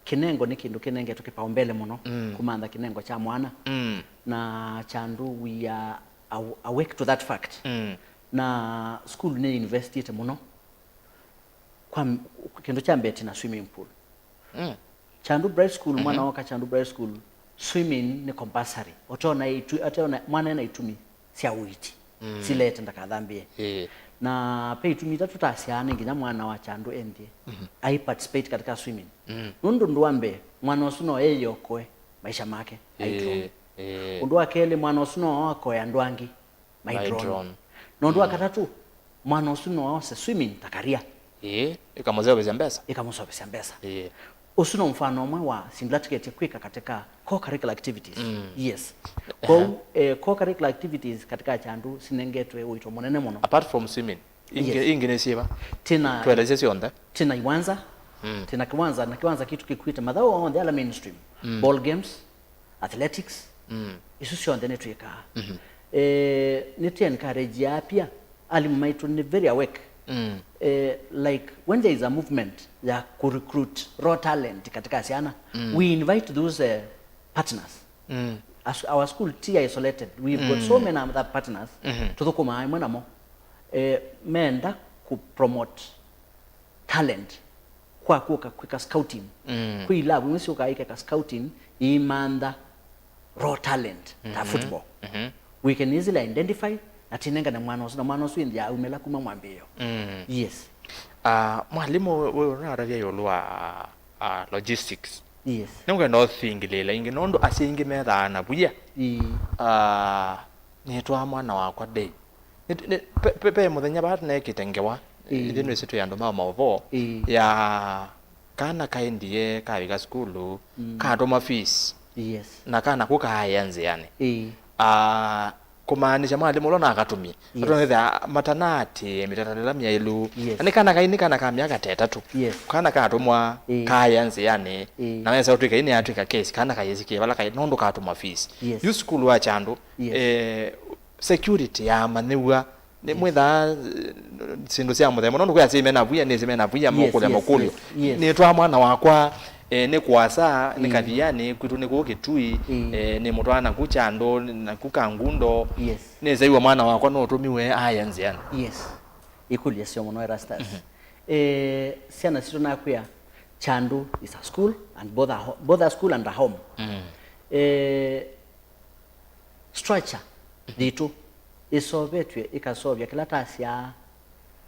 kĩnengo nĩ kĩndũ kĩnengetwe kĩpaombele mũno, mm, kũmantha kĩnengo kya mwana. Mm. Na Kyandu, we are aw-, awake to that fact. Mm. Na sukulu nĩ investite mũno. Kwa m-, kĩndũ kya mbee twĩ na swimming pool. Mm. Kyandu Bright School, mhm, mwana woka Kyandu Bright School, swimming nĩ compulsory. Ũteona itu-, ũteona mwana ena itumi sya ũiiti, mm, silete ndakathambĩe. Ĩĩ. Na ve itumi itatũ ta syaa nĩ nginya mwana wa Kyandu endie, mhm, ai participate katika swimming. Mm. Nũndũ ũndũ wa mbee, mwana ũsu no eyĩokoe maisha make, ĩĩ, aitũmi. Ĩĩ. Ũndũ wa kelĩ, mwana ũsu no akoe andũ angĩ by drone. Nũndũ wa katatũ, mwana ũsu no aose swimming ta career. Ĩĩ, ĩkamũseũvĩsya mbesa. Ĩkamũseũvĩsya mbesa. Ĩĩ. Ũsu no mfano ũmwe wa syĩndũ ila tũkĩtye kwĩka katika co-curricular activities. Yes. Kwoou, eh, co-curricular activities katika Kyandu sinengetwe ũito mũnene mũno. Apart from swimming, ingĩ, ingĩ nĩ syĩva? Tina, twelesye syonthe. Tina iwanza. Tina kiwanza, na kiwanza kitũ kĩkuĩte mathaũ onthe ala mainstream. Ball games, athletics, isu syonthe nĩtwĩkaa. Eh, nĩtũ encourage pia, alimũ maitũ nĩ very awake. Eh, like, when there is a movement ya ku recruit raw talent katika syana, we invite those, eh, partners. As our school ti isolated, we've got so many other partners tũthũkũmaa ĩmwe namo. Eh, menda ku promote talent kwa kũka kwĩka scouting. Kwĩ ilavu imwe syũkaa ikeka scouting, iimantha raw talent ta football. We can easily identify na tinengane mwana ũsu, na mwana ũsu ĩnthĩ aumĩla kuma mwambĩĩo. Yes. Ah, mwalimũ, we ũnatavya ĩũlũ wa, ah, logistics. Yes. Nĩngwenda ũthingĩlĩĩla ĩngĩ nũndũ asyai aingĩ methaa na via. Ah, nĩtwaa mwana wakwa ndei. Nĩ, nĩ, pe, pe, pe mũthenya vaa neekĩte ngewa, ithyĩ nĩsĩ twĩ andũ ma maũvoo, ya kana kaendie kavika sukulu, katũma fees, yes, na kana kũ kaaĩa nzĩanĩ. Ah, kũmaanisha mwalimũ ũla nakatumie. Yes. Atũnethĩa matanaatĩĩe mĩtatatĩla myaĩlu. Yes. Na nĩ kana kai, nĩ kana ka myaka ta ĩtatũ. Yes. Kana katũmwa kaaĩa nzĩanĩ. Na wesa ũtwĩka ĩnĩ atwĩka kesi, kana kayĩsikie vala kai, nũndũ katũma fees. Yes. Yu sukulu wa Kyandu, yes, eh, security ya manyĩw'a, nĩ mwĩthaa, eh, syĩndũ sya mũthemba, nũndũ kwĩ asyai mena via, nĩsĩ mena via, yes, mokũlya, yes, makũlyo. Yes, yes. Nĩtwaa mwana wakwa, eh, nĩ kũasa, nĩ Kathianĩ, kwitũ nĩ kũũ Kĩtui, eh, nĩ mũtwaa naku Kyandu, naku Kangundo. Yes. Nĩsaiwa mwana wakwa nũtũmiwe aya nzĩanĩ. Yes. Ikũlyo syo mũno, Erastus. Eh, syana sitũ nakwĩa, Kyandu is a school and both a ho-, both a school and a home. Eh, structure yitũ ĩsovetw'e ĩkaseũvya kĩla tasyaa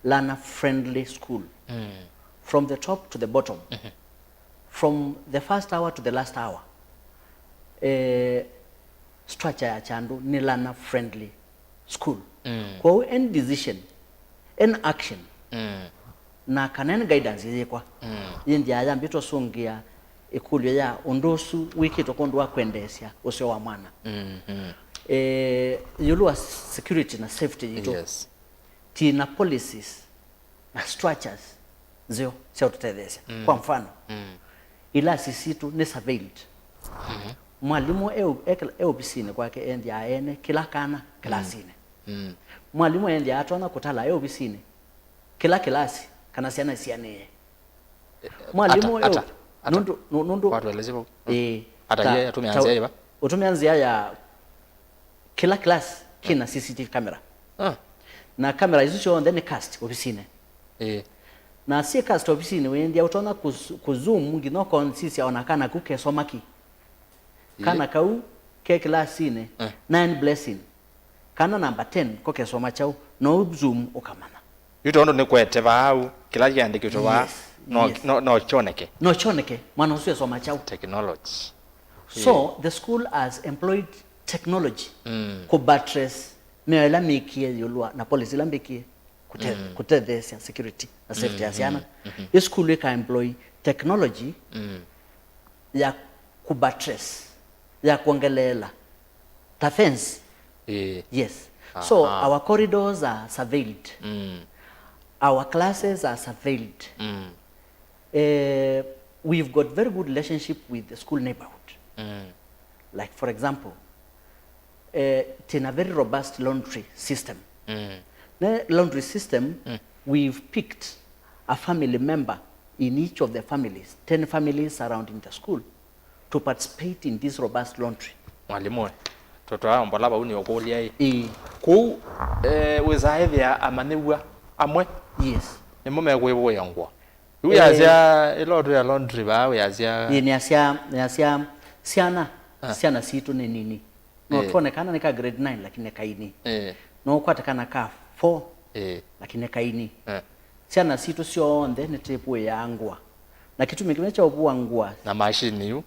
learner friendly school, from the top to the bottom, from the first hour to the last hour. Eh, structure ya Kyandu nĩ learner friendly school. Kwoou any decision, any action, na kana any guidance yĩkwa, yĩnthĩaa yambĩtwe ũsũngĩa ĩkũlyo ya ũndũ ũsu wĩkĩtwe kwondũ wa kwendeesya ũseo wa mwana. Eh, ĩũlũ wa security na safety yitũ, yes, twĩ na policies na structures nzeo sya ũtũtetheesya. Kwa mfano, ilasi sitũ nĩ surveilled. Mwalimũ e, e, e ovisinĩ kwake enthĩaa ene kĩla kana kĩlasinĩ. Mwalimũ enthĩaa atonya kũtala e ovisinĩ kĩla kĩlasi kana syana isianĩe. Mwalimũ ata, e ata, ata. Nũndũ, nũ-, nũndũ, watũelesye vau. Ĩĩ. Ata ta, ye, atumĩa ta nzĩa ĩva? Ũtũmĩa nzĩa ya kĩla class kĩna C C T V camera. Ah. Na camera isu syonthe nĩ cast ovisinĩ. Ĩĩ. Na syĩ cast ovisinĩ, wĩnthĩa ũtonya kũ-, kũzoom nginya ũkonsisya ona kana kau kesoma ki. Ĩĩ. Kana kau ke kĩlasinĩ, eh, nine blessing, kana namba ten ko kesoma kyaũ, no ũzoom ũkamanya. Yu tondũ nĩkwete vau, kĩla kĩandĩkĩtwe vaa, yes, no, yes, no, no kyoneke. No kyoneke, mwana ũsu esoma kyaũ. Technology. So, the school has employed technology kũ buttress mĩao ĩla mĩkĩe ĩũlũ wa, na policy ĩla mbĩkĩe kũte-, kũtetheesya security na safety ya syana. Ĩ sukulu ĩka employ technology ya kũ buttress, ya kwongeleela ta fence. Ĩĩ. Yes. So, aha, our corridors are surveilled. Our classes are surveilled. Eh, we've got very good relationship with the school neighborhood. Like, for example, eh, twĩna very robust laundry system. Na laundry system, we've picked a family member in each of the families, ten families surrounding the school, to participate in this robust laundry. Mwalimũ we, tũtwaa mbola vau nĩ ũkũlya ĩ. Ĩĩ. Kũu, eh, wĩsaa ĩthĩa amanyĩw'a amwe, yes, nĩmo mekwĩvũĩa ngũa. Yu, eh, wĩasya ĩla ũtwĩa laundry vaa, wĩasya. Ĩĩ, nĩasya, nĩasya syana, ah, syana sitũ nĩ nini. No, eh, twone kana nĩ ka grade nine, lakini nĩ kaini. Eh. No ũkwate kana ka four, eh, lakini nĩ kaini. Eh. Syana sitũ syonthe nĩtwĩvũĩaa ngũa. Na kĩtumi kĩmwe kya ũvũa ngũa. Na machine yu.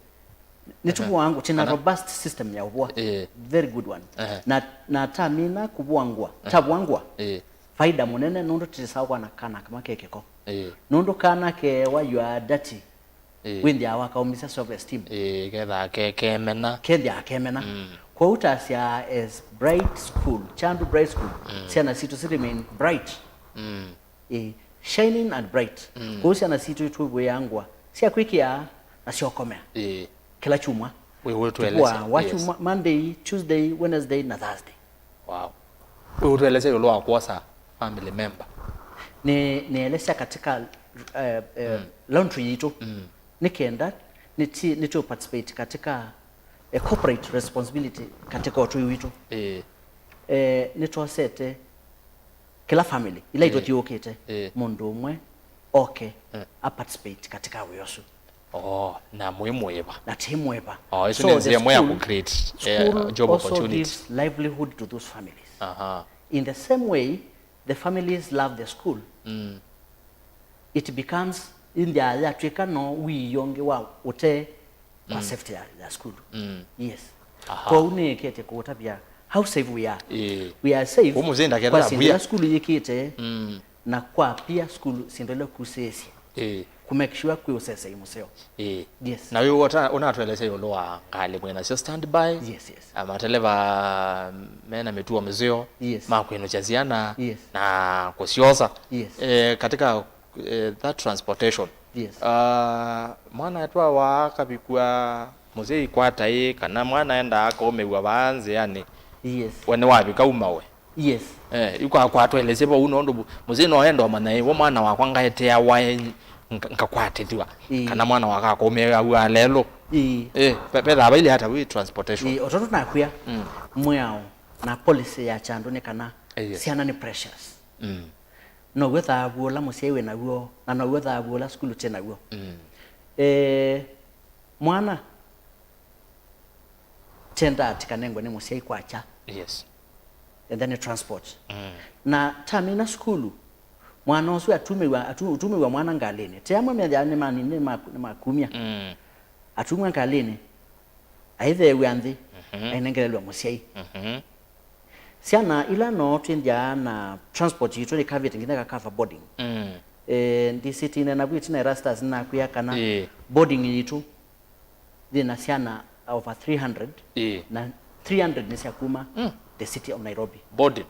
Nĩtũvũaa ngũa, twĩna robust system ya ũvũa. Ĩĩ. Very good one. Ehe. Na, na tamina kũvũa ngũa, tavũa ngũa, ĩĩ, faida mũnene nũndũ tĩsaa kwana kana kama ke kĩko. Ĩĩ. Nũndũ kana kewa you are dirty, ĩĩ, wĩnthĩaa wakaumisya self esteem. Ĩĩ, kethaa ke, kemena. Kethĩaa kemena. Mm. Kwoou tasya as bright school, Kyandu Bright School, mm, syana sitũ si remain bright. Mm. Ĩĩ, shining and bright. Mm. Kwoou syana sitũ itwĩvũĩa ngũa sya kwĩkĩa na syokomea. Ĩĩ. Kĩla kyumwa. Wĩ ũtũelesya. Tũvũaa wa, yes, kyumwa, Monday, Tuesday, Wednesday na Thursday. Wow. Wĩ ũtũelesya ĩũlũ wa kwosa family member. Nĩ, nĩelesya katika, eh, eh, mm, laundry yitũ. Mm. Nĩ kenda nĩti-, nĩtũ participate katika, eh, corporate responsibility katika ũtũi witũ. Ĩĩ. Eh, nĩtwosete kĩla family ila, ĩĩ, itũthiũũkĩte, ĩĩ, mũndũ ũmwe oke, ĩĩ, a participate katika wĩa ũsu. Oh, na mwĩ mũĩva? Na tĩ mũĩva. Oh, ĩsu nĩ nzĩa ĩmwe ya kũ create, eh, job opportunities. So the school also gives livelihood to those families. Aha. In the same way, the families love the school. Mm. It becomes, ĩnthĩaa yatw'ĩka no wĩoo ũngĩ wa ũtee kwa, mm, safety ya, ya sukulu. Mm. Yes. Aha. Kwoou nĩĩkĩte kũũtavya how safe we are. Ĩĩ. We are safe. Kwoou mũsyai ndakethĩa kwa syĩndũ ila sukulu yĩkĩte, mm, na kwa pia sukulu syĩndũ ila kusĩĩsye. Ĩĩ. Ku make sure kwĩ ũsesei mũseo. Ĩĩ. Yes. Na wĩ ũta-, ũnatũelesya ĩũlũ wa ngalĩ mwĩ nasyo standby. Yes, yes. Ah, mateleva mena mĩtuo mĩseo, yes, ma kwĩnũkya syana, yes, na kũsyosa. Yes. Eh, katika eh, that transportation. Yes. Ah, mwana etwawa akavikwa mũsyai kwa tai, kana mwana endaa akaũmĩw'a vaa nzĩanĩ. Yes. We nĩwavika uma we. Yes. Eh, yu kwa, kwatwelesye vau nũndũ mũsyai no enda ũmanya, ĩ, we mwana wakwa ngaeteawa, ĩ, nga-, ngakwatĩthw'a. Ĩĩ. Kana mwana wakwa akaũmĩw'a lelũ. Ĩĩ. Eh, ve-, vethaa vailye ata wĩ transportation. Ĩĩ, o tondũ nakwĩa, mm, mwĩao na policy ya Kyandu nĩ kana, eh, yes, syana nĩ precious. Mm. Now'o thaavu ũla mũsyai wĩ naw'o, na now'o thaavu ũla sukulu twĩ naw'o. Mm. Eh, mwana tenda atikanengwe nĩ mũsyai kwakya. Yes. And then transport. Mm. Na tamina sukulu, mwana ũsu atumĩw'a, atu-, ũtumĩw'a mwana ngalĩnĩ. Te amwe methĩawa nĩ mani-, nĩ ma-, nĩ makumya. Mm. Atumwa ngalĩnĩ, aitheew'a nthĩ, mhm, ainengerelwa mũsyai. Mhm. Syana ila no twĩnthĩaa na transport yitũ nĩ kavĩte nginya gakava boarding. Mm. Eh, ndisitine navu ĩtina Erastus nakwĩa kana, ĩĩ, boarding yitũ yĩna syana over three hundred, ĩĩ, na three hundred nĩ sya kuma, mm, the city of Nairobi. Boarding?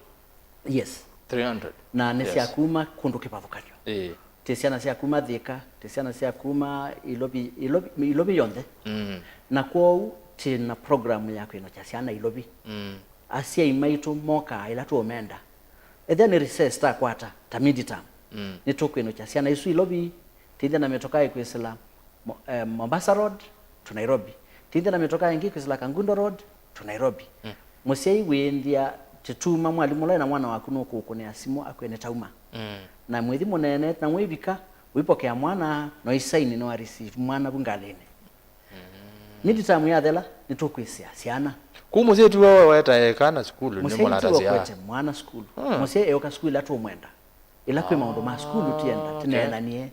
Yes. Three hundred? Na nĩ sya, yes, kuma kũndũ kĩvathũkany'o. Ĩĩ. Twĩ syana sya kuma Thika, twĩ syana sya kuma Ilovi, Ilovi, Ilovi yonthe. Mm. Na kwoou twĩ na program ya kwĩnũkya syana Ilovi. Mm. Asyai maitũ mokaa ĩla tũũmenda. Ethĩa nĩ recess takwata, ta mid term, mm, nĩtũkwĩnũkya syana isu Ilovi, tĩthya na mĩtokaa ĩkwĩsĩla Mo-, eh, Mombasa Road to Nairobi. Tĩthya na mĩtokaa ĩngĩ ĩkwĩsĩla Kangundo Road to Nairobi. Mm. Mũsyai wĩĩnthĩa tĩtuma mwalimũ ũla wĩ na mwana waku nũkũũkũnĩa simũ akwĩe nĩtauma. Mm. Na mwĩthi mũneenete na mwĩvika, ũipokea mwana, no isaini nĩ wa receive mwana vu ngalĩnĩ. Mm. Mid term yathela, nĩtũkwĩsĩa syana. Kũu mũsyai tiwe wetae kana sukulu, nĩ mũsyai tiwe mũlatasya ũkwete mwana sukulu. Mm. Mũsyai eũka sukulu ĩla tũmwenda. Ĩla kwĩ maũndũ ma sukulu tienda, oh, okay, tĩneenanie,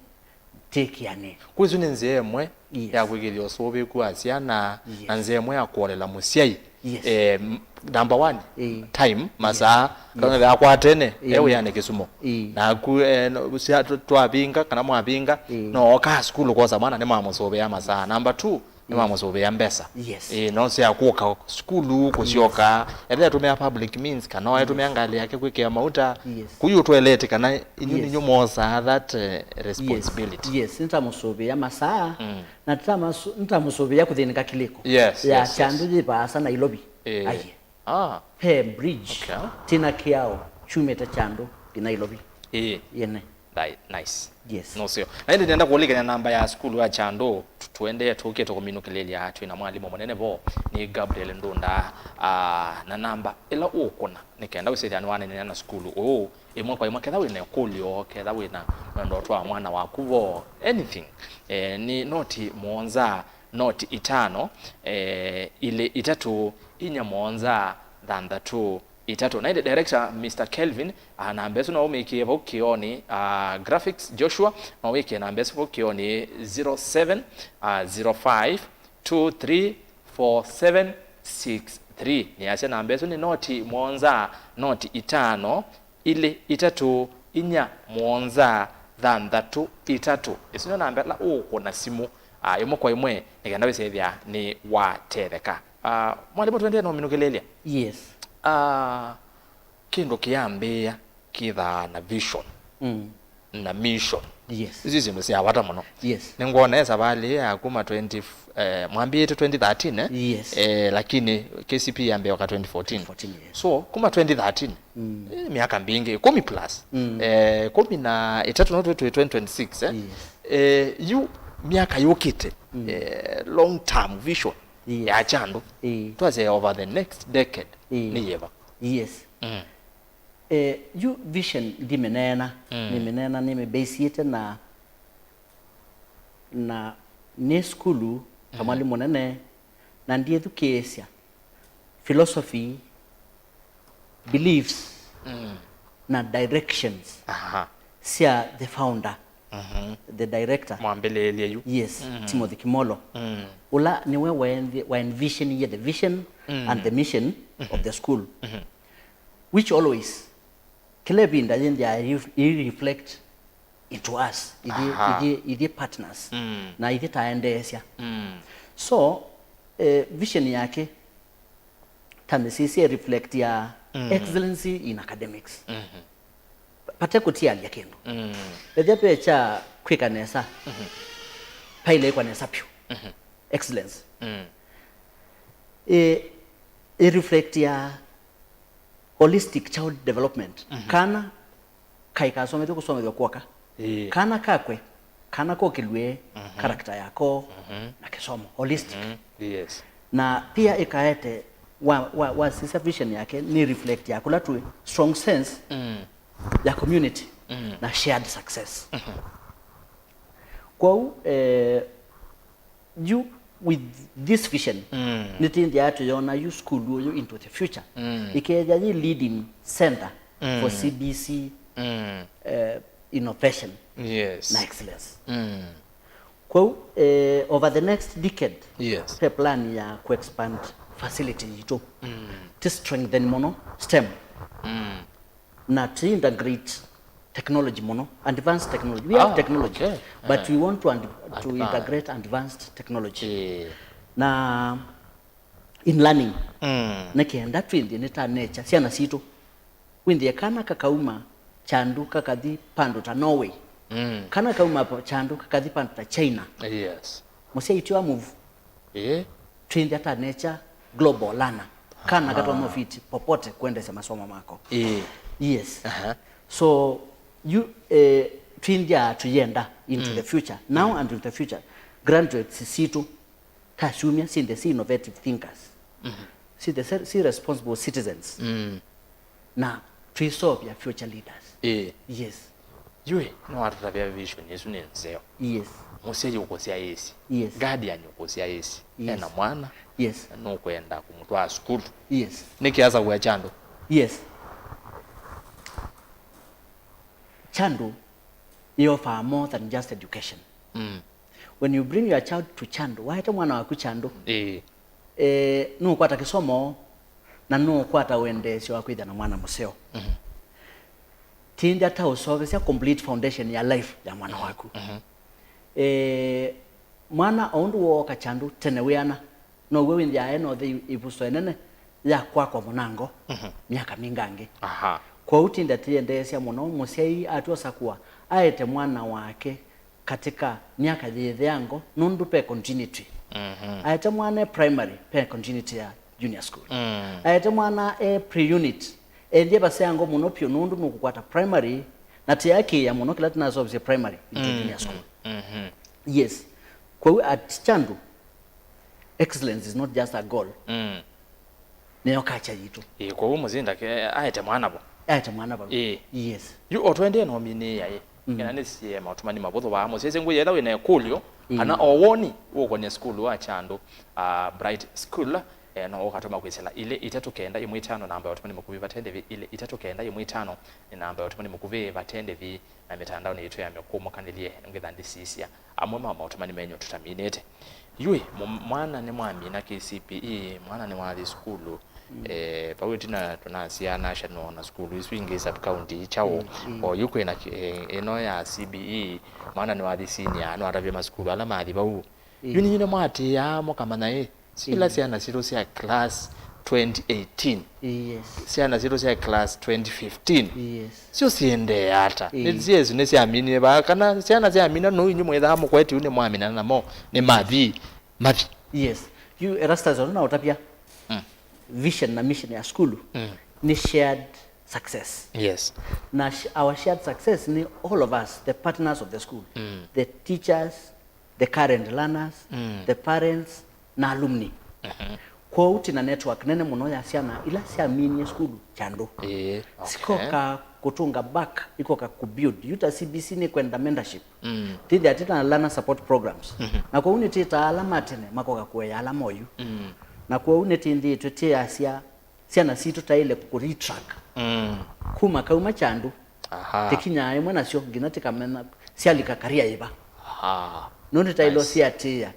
tĩkĩane. Kwĩsu nĩ nzĩa ĩmwe, yes, ya kwĩkĩthya ũsũvĩku wa syana, yes, na nzĩa ĩmwe ya kũolela mũsyai. Yes. Eh, m-, number one, eh, time, yes, masaa, yes, kana akwatene, eh, e wĩanĩ Kĩsumo. Eh. Naku, eh, no, sya-, tw-, twavinga, kana mwavinga, eh, no oka sukulu kwosa mwana nĩmamũsũvĩa masaa. Number two, nĩmamũsũvĩa mbesa. Yes. Ĩĩ, no sya kũka sukulu, kũsyoka. Yes. Ethĩa atũmĩa public means, kana, yes, atũmĩa ngalĩ yake kwĩkĩa mauta. Yes. Kũu ũtwelete kana inyu, yes, ninyu mwosaa that, eh, responsibility. Yes. Yes, nĩtamũsũvĩa masaa, mm, na nĩtamasu-, nĩtamũsũvĩa kũthĩnĩka kĩlĩko. Yes, ya, yes, yes. Kyandu yĩ vaasa Nairobi. Ĩĩ. Aye. Ah. He bridge. Okay. Tina kĩao kyumĩte Kyandu nginya Ilovi. Ĩĩ. Yene. Ni-, nice. Yes. Nũseo. Na ĩndĩ nenda kũũlĩkany'a namba ya sukulu wa Kyandu, tu-, tuendee tũkĩte kũminũkĩlĩlya twĩ na mwalimũ mũnene vo, nĩ Gabriel Ndunda. Ah, na namba ĩla ũkũna, nĩ kenda wĩsĩthya nĩwaneenany'a na sukulu ũũ, ĩmwe kwa ĩmwe, ketha wĩ na ĩkũlyo, ketha wĩ na wendo ũtwaa mwana waku vo, anything. Eh, nĩ noti mũonza, noti itano, eh, ilĩ itatũ, inya mũonza, thanthatũ, itatũ. Na ĩndĩ director, Mister Kelvin, ah, namba ĩsu no ũmĩkĩe vau kĩonĩ, ah, graphics, Joshua, no wĩkĩe namba ĩsu vau kĩonĩ, zero seven, ah, zero five, two three four seven six three. Nĩasya namba ĩsu nĩ noti mũonza, noti itano, ilĩ itatũ, inya mũonza, thanthatũ itatũ. Ĩsu nĩ namba ĩla ũkũna simũ, ah, ĩmwe kwa ĩmwe nĩ kenda wĩsĩthĩa nĩ watetheka. Ah, mwalimũ, tũendee na ũminũkĩlĩlya. Yes. Ah, kĩndũ kĩambĩĩa kĩthaa na vision. Mm. Na mission. Yes. Isu syĩndũ sya vata mũno. Yes. Nĩngwona e savalĩ ya kuma twenty, eh, mwambĩĩte twenty thirteen, eh? Yes. Eh, lakini K C P yambĩĩa ka twenty fourteen. Twenty fourteen, yes. So, kuma twenty thirteen, mm, eh, myaka mbingĩ, kũmi plus. Mm. Eh, kũmi na ĩtatũ no twĩ twenty twenty-six, eh? Yes. Eh, yu myaka yũkĩte, mm, eh, long term vision, yes, ya Kyandu. Eh. Twasye over the next decade, eh, nĩ yĩva? Yes. Mm. Eh, yu vision ndimĩneena, mm, nĩmĩneena, nĩmĩbasiĩte na, na nĩ sukulu ta, mm, mwalimũ mũnene, na ndiĩthukĩĩsya philosophy, beliefs, mm, na directions, aha, sya the founder, mhm, the director. Mwambĩlĩĩlye yu. Yes, mm, Timothy Kimolo. Mm. Ũla nĩwe wa envi-, wa envisionie the vision, mm, and the mission, mhm, of the school. Mhm. Which always, kĩla ĩvinda yĩnthĩaa ĩi-, ĩi reflect into us, ithyĩ, aha, ithyĩ, ithyĩ partners, mm, na ithyĩ ta endeesya. Mm. So, eh, vision yake ta mĩsisya ĩ reflect ya, mm, excellency in academics. Mhm. Vate kũtialya kĩndũ. Mm. Ethĩa ve kya kwĩka nesa, mhm, paile ĩkwa nesa vyũ. Mhm. Excellence. Mm. Ĩ, ĩ reflect ya holistic child development. Mhm. Kana kaikasomethw'e kũsomethw'a kw'oka. Ĩĩ. Kana kakwe, kana kokĩlw'e, mhm, character yako, mhm, na kĩsomo, holistic. Mhm. Yes. Na pia ĩkaete wa, wa, wasisya vision yake nĩ reflect ya kũla twĩ, strong sense, mm, ya community, mm, na shared success. Mhm. Kwoou, eh, yu with this vision, mm, nĩtĩthĩaa tũyona yu sukulu ũyũ into the future. Mm. Ĩkethĩa yĩ leading center, mm, for C B C, mm, eh, innovation, yes, na excellence. Mm. Kwoou, eh, over the next decade, yes, ve plan ya ku expand facility yitũ. Mm. Ti strengthen mũno STEM. Mm. Na tũ integrate technology mũno, advanced technology. We have, ah, technology, okay, but, eh, we want to and-, to advance, integrate advanced technology. Eh. Na in learning, mm, nĩ kenda twĩthĩe nĩ ta nature, syana sitũ. Wĩthĩe kana kakauma Kyandu kakathi pandũ ta Norway. Mm. Kana kauma pa-, Kyandu kakathi pandũ ta China. Yes. Mũsyai ti wa move. Ĩĩ. Twĩthĩa ta nature global learner. Kana, aha, katonya ũfiti popote kũendeesya masomo mako. Ĩĩ. Yes. Aha. So, yu, eh, twĩthĩa tũyenda into, mm, the future. Now, mm, and in the future, graduates sitũ ta syumya syĩthĩe si innovative thinkers. Mhm. Syĩthĩe si, si responsible citizens. Mm. Na twĩseũvya future leaders. Ĩĩ. Yes. Yu ĩ, nĩwatũtavya vision ĩsu nĩ nzeo. Yes. Mũsyai ũkũsyaĩĩsya. Yes. Guardian ũkũsyaĩĩsya. Yes. Ena mwana. Yes. Na nũkwenda kũmũtwaa sukulu. Yes. Nĩkĩ asakũa Kyandu? Yes. Kyandu ĩ offer more than just education. Mm. When you bring your child to Kyandu, waete mwana waku Kyandu, ĩĩ, eh, nũkwata kĩsomo na nũkwata wendeesyo wa kwĩthĩa na mwana mũseo. Mhm. Tĩthya ta ũseũvĩsya complete foundation ya life ya mwana, mhm, waku. Mhm. Eh, mwana o ũndũ wooka Kyandu tene wĩana, now'o wĩthĩaa e na ũthei ĩvuso ĩnene ya kwakwa mũnango, mhm, myaka mingangĩ. Aha. Kwoou tĩthya tĩyendeesya mũno mũsyai atw'a ũsakũa aete mwana wake katika myaka yĩthĩango, nũndũ ve continuity. Mhm. Aete mwana e primary, ve continuity ya junior school. Mm. Aete mwana e pre-unit, ethĩe vaseango mũno vyũ, nũndũ nũkũkwata primary, na tĩakĩĩa mũno kĩla tũnaseũvisye primary into, mm, junior school. Mhm. Yes. Kwoou at Kyandu, excellence is not just a goal. Mm. Nĩyo culture yitũ. Ĩĩ, kwoou Mũsinda ke-, aete mwana vo. Aete mwana vau. Ĩĩ. Yes. Yu o tũendee na ũminĩĩa ĩ. Mm. Kena nĩsie maũtũmani mavũthũ vaa. Mũsyaĩĩsya ngũĩ, yetha wĩ na ĩkũlyo, mm, kana o woni ũkonĩa sukulu wa Kyandu, ah, Bright School, eh, no ũkatũma kwĩsĩla ilĩ itatũ kenda ĩmwe itano, namba ya ũtũmani mũkuvĩ vate ndĩvi, ilĩ itatũ kenda ĩmwe itano nĩ namba ya ũtũmani mũkuvĩ vate ndĩvi, na mĩtandaonĩ yitũ ya mĩkũmũkanĩlye ngwĩtha ndĩsisya amwe ma maũtũmani menyu tũtaminĩte. Yu ĩ, mũ- mwana nĩmwamina K C P E, mwana nĩwathi sukulu. Mm. Eh, vau ĩtina tũnasya National na sukulu isu ingĩ sub county kyaũ. Mm, mm. O yu kwĩna ki- eh, ĩno ya C B E, mwana nĩwathi senior, no atavye masukulu ala mathi vau. Mm. Yu ninyu nĩmwatĩĩaa mũkamanya ĩ, sila, mm, syana sitũ sya class twenty eighteen. Yes. Syana sitũ sya class twenty fifteen. Yes. Syo siendee ata? Ĩĩ. Nĩ syesũ nĩsyaminie vaa, kana syana syamina no inyu mwĩthaa mũkweti yu nĩmwamina namo, nĩmathi, mathi. Yes. Yu Erastus, ona ũtapia. Mm. Vision na mission ya sukulu, mm, nĩ shared success. Yes. Na sh- our shared success nĩ all of us, the partners of the school, mm, the teachers, the current learners, mm, the parents, na alumni. Mhm. Kwoou twĩ na network nene mũno ya syana ila syaminie sukulu kyandu. Ĩĩ, okay. Sikoka kũtũnga back, ikoka kũbuild. Yu ta C B C nĩkwenda mentorship. Mm. Twĩthĩa twĩ na learner support programs. Mhm. Na kwoou nĩtwĩtaa ala ma tene makoka kũea ala moyu. Mm. Na kwoou nĩtwĩthĩĩtwe twĩasya syana sitũ taĩle kũ retrack. Mm. Kuma kauma kyandu. Aha. Tĩkinyaa ĩmwe nasyo nginya tĩkamenya syalika career yĩva. Aha. Nũndũ taĩle, nice, ũsiatĩĩa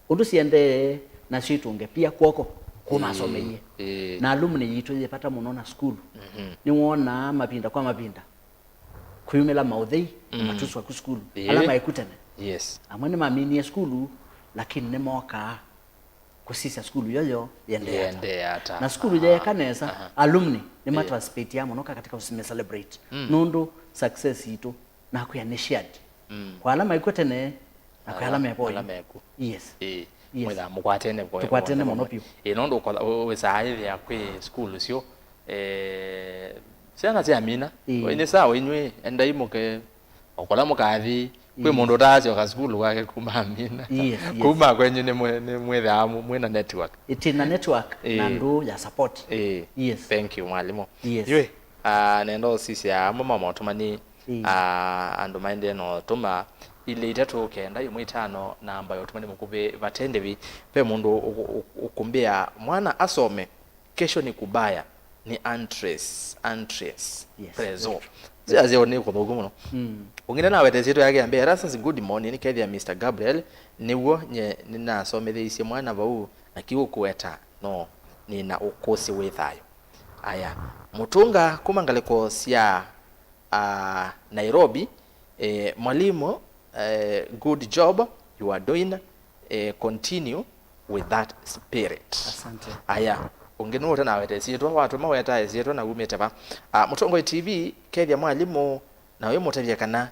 ũndũ siendee, nasyo itũnge pia kw'oko kũma, ĩĩ, asomeie. Ĩĩ. Na alumni yitũ yĩ vata mũno na sukulu. Mhm. Nĩwonaa mavinda kwa mavinda kũyumĩla maũthei na, mm, matusu aku sukulu. Ĩĩ. Ala maĩ ku tene. Yes. Amwe nĩmaminie sukulu, lakini nĩmokaa kũsisya sukulu yoyo yendee ata. Yendee ata. Na sukulu, aha, yeeka nesa, aha, alumni nĩma, ĩĩ, participatea mũno ka katika kũsime celebrate. Mm. Nũndũ success yitũ nakwĩa nĩ shared. Mm. Kwa ala maĩ kw'o tene, na kwĩ ala, ala me vo yu. Ala meku. Yes. Ĩĩ. Yes. Mwĩthaa mũkwatene vo. Tũkwatene mũno vyũ. Ĩĩ, nũndũ ũkotha- ũ- wĩsaa ĩthĩa kwĩ sukulu syo, eh, syana syamina. Ĩĩ. Nĩ sawa inyw'ĩ, endai mũke, o kũla mũkathi, kwĩ, ĩĩ, mũndũ ũtaasyoka sukulu kwake kuma amina. Yes, yes. Kuma kwenyu nĩ mwĩ- nĩ mwĩthaa mũ- mwĩna network. Ĩtĩ na network, ĩĩ, na ndũ ya support. Ĩĩ. Yes. Thank you, mwalimũ. Yes. Yu ĩ, ah, nenda ũsisya amwe ma motũmani. Ĩĩ. Ah, andũ maendee na ũtũma ilĩ itatũ kenda ĩmwe itano namba ya ũtũmani mũkuvĩ vate ndĩvi. Ve mũndũ ũ- ũ- ũkũmbĩa mwana asome, kesho ni kubaya, ni Andres, Andres, yes, Prezo. Very true. Nzĩa syoo nĩ kũthũku mũno. Mm. Ũngĩ nĩnawete syĩtwa yake ya mbee, Erastus, good morning, kethĩa Mister Gabriel nĩw'o nye nĩnasomethĩisye mwana vau, na kĩu ũkũweta no nĩna ũkũsĩ wĩ thayũ. Aya, Mũtũnga kuma ngalĩko sya ah, Nairobi, eh, mwalimu, eh, good job you are doing, eh, continue with that spirit. Asante. Aya, ũngĩ nũũ ũtanawete syĩtwa, watũma wetae syĩtwa na wumĩte va? Ah, Mũtongoi T V, kethya mwalimũ na wĩmũtavya kana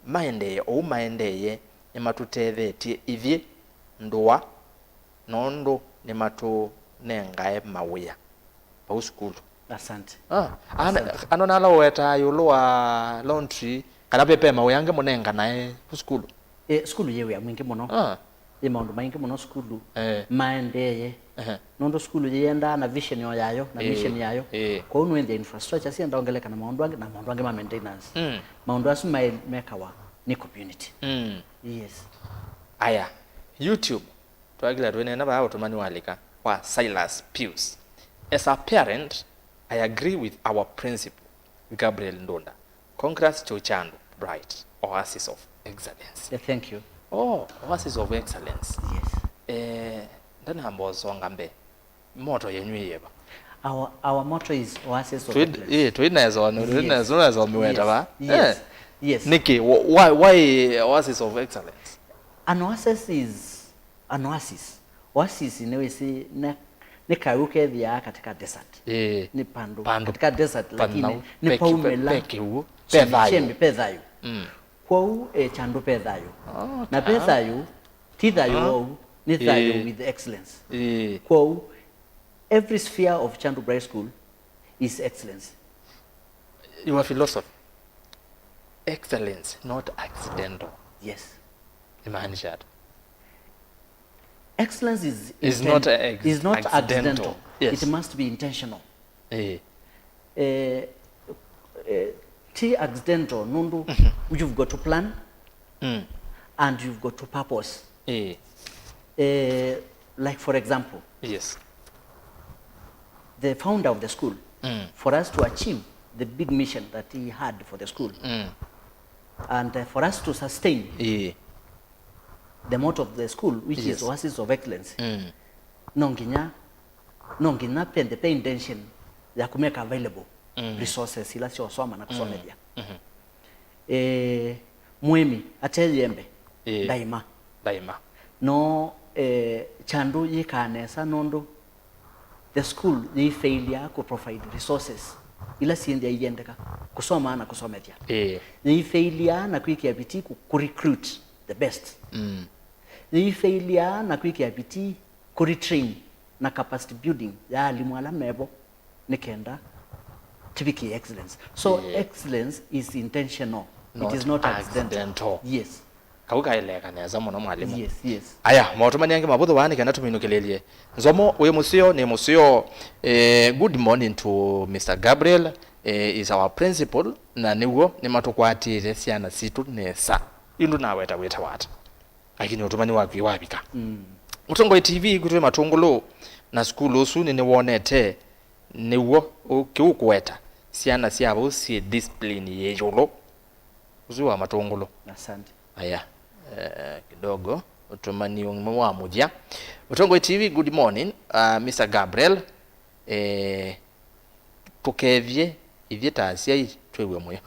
maendee ũu maendee nĩmatũtethetye ithyĩ ndũa nũndũ nĩmatũnengae mawĩa vau sukulu. Asante. Ah, ana- Asante. Ano nala ũwetaa ĩũlũ wa laundry, kana ve, ve mawĩa angĩ mũnenganae vu sukulu? E, sukulu yĩ wĩa mwingĩ mũno. Ah. Yĩ maũndũ maingĩ mũno sukulu, eh, maendeeye. Ehe. Nũndũ sukulu yĩendaa na vision o yayo na, eh, mission yayo. Eh. Kwoou nũĩthĩa infrastructure sienda ongeleka na maũndũ angĩ, na maũndũ angĩ ma maintenance. Mm. Maũndũ asu maĩ- mekawa nĩ community. Mm. Yes. Aya, YouTube. Twakĩla twĩneena vaa ũtũmani walika wa Silas Pius. As a parent, I agree with our principal, Gabriel Ndunda. Congrats to Chandu Bright, Oasis of Excellence. Yeah, thank you. Oh, Oasis of Excellence. Yes. Eh, ndanamba ũsonga mbee. Moto yenyu ĩyĩva? Our, our motto is Oasis of Excellence. Tũi- ĩĩ, tũinezonĩ, yes, tũinezonĩ weta va? Yes. Eh. Yes. Nĩkĩ? Wh- why, why Oasis of Excellence? An oasis is an oasis. Oasis nĩwĩsĩ nĩ, nĩ kaũ kethĩaa katika desert. Ĩĩ. Nĩ pandũ, pandũ, katika desert, lakini nĩ paumĩla, pe kĩw'ũ, pe thayũ. Chembe, pe thayũ. Mm. Kwoou, eh, Chandu pe thayũ. Oh, na pe thayũ, ti thayũ wou, nĩ thayũ, ĩĩ, with excellence. Ĩĩ. Kwoou, every sphere of Chandu Bright School is excellence. Your philosophy, excellence, not accidental. Yes. Imaanisha ata? Excellence is, is inten- not ex- is not accidental. Accidental. Yes. It must be intentional. Eh. Eh, eh, ti accidental, nũndũ, mhm, you've got to plan, mm, and you've got to purpose. Eh. Eh, like, for example, yes, the founder of the school, mm, for us to achieve the big mission that he had for the school, mm, and, uh, for us to sustain, eh, the motto of the school, which is Yes. Oasis of Excellence, Mm. no nginya, no nginya pende pe intention ya kumeka available Mm. resources ila sya ũsoma na kũsomethya. Mm. Mhm. Eh, mũĩmi ateyĩembe Ĩĩ. ndaima. Ndaima. No, eh, Kyandu yĩkaa nesa nũndũ the school yĩifeilya kũ provide resources ila syĩnthĩa iyendeka kũsoma na kũsomethya. Ĩĩ. Yĩifeilya na kwĩkĩa vitii kũ, kũ recruit the best. Mm. Yĩifeilya na kwĩkĩa vitii kũ retrain na capacity building ya alimũ ala mevo nĩ kenda tũvikĩe excellence. So, Yeah. excellence is intentional. It Not is not accidental. accidental. Yes. Kau kaeleka nesa mũno, mwalimũ. Yes, yes. Aya, maũtũmani angĩ mavũthũ vaa nĩ kenda tũminũkĩlĩlye. Nzomo wĩ mũseo, nĩ mũseo. Eh, good morning to Mister Gabriel, eh, is our principal, na nĩw'o nĩmatũkwatĩte syana sitũ nesa. Yu ndũnaweta wĩtawa ata? Lakini ũtũmani waku wavika. Mm. Mũtongoi T V kwitũ wĩ Matũngũlũ, na sukulu ũsu nĩnĩwonete, nĩw'o ũ-, kĩu kũweta syana sya vau syĩ discipline yĩ ĩũlũ. Ũsu wa Matũngũlũ. Asante. Aya, eh, kidogo, ũtũmani ũmwe wa mũthya. Mũtongoi T V, good morning, uh, Mister Gabriel. Eh, tũkethye ithyĩ ta asyai twĩw'e mũyo.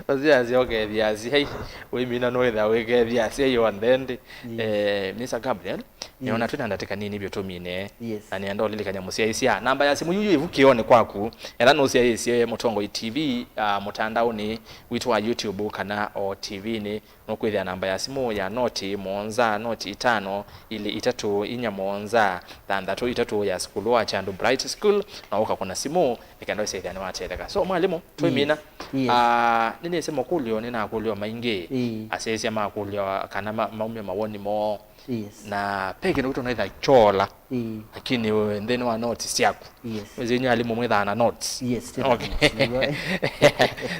Ũsyaasya ũkethya asyai, wĩmina nũĩthĩa wĩkethya asyai onthe ĩndĩ. Yes. Eh, Mister Gabriel, nĩona Yes. twĩna ndatĩka nini vyũ tũmine. Yes. Na nĩenda ũlilikany'a mũsyaĩĩsya namba ya simũ yu yĩ ĩvu kĩonĩ kwaku. Ethĩwa nũsyaĩĩsye Mũtongoi T V, ah, mũtandaonĩ witũ wa YouTube kana o T V-nĩ, nũkwĩthĩa namba ya simũ ya noti mũonza, noti itano, ilĩ itatũ, inya mũonza, thanthatũ itatũ ya sukulu wa Kyandu Bright School, na ũkakũna simũ, nĩ kenda ũsyaĩthya nĩwatetheka. So, mwalimũ, twĩmina. Yes. Yes. Ah, nĩnĩsĩ makũlyo, nĩnakũlyo maingĩ. Ĩĩ. Asyaĩĩsya makũlyo kana ma-, maumya mawoni moo. Yes. Na pe kĩndũ kĩtũ naitha kyola. Ĩĩ. Lakini, uh, nthĩnĩ wa notes syaku. Yes. Wĩsĩ inyu alimũ mwĩthaa na notes. Yes, twĩthaa Okay. notes, nĩw'o.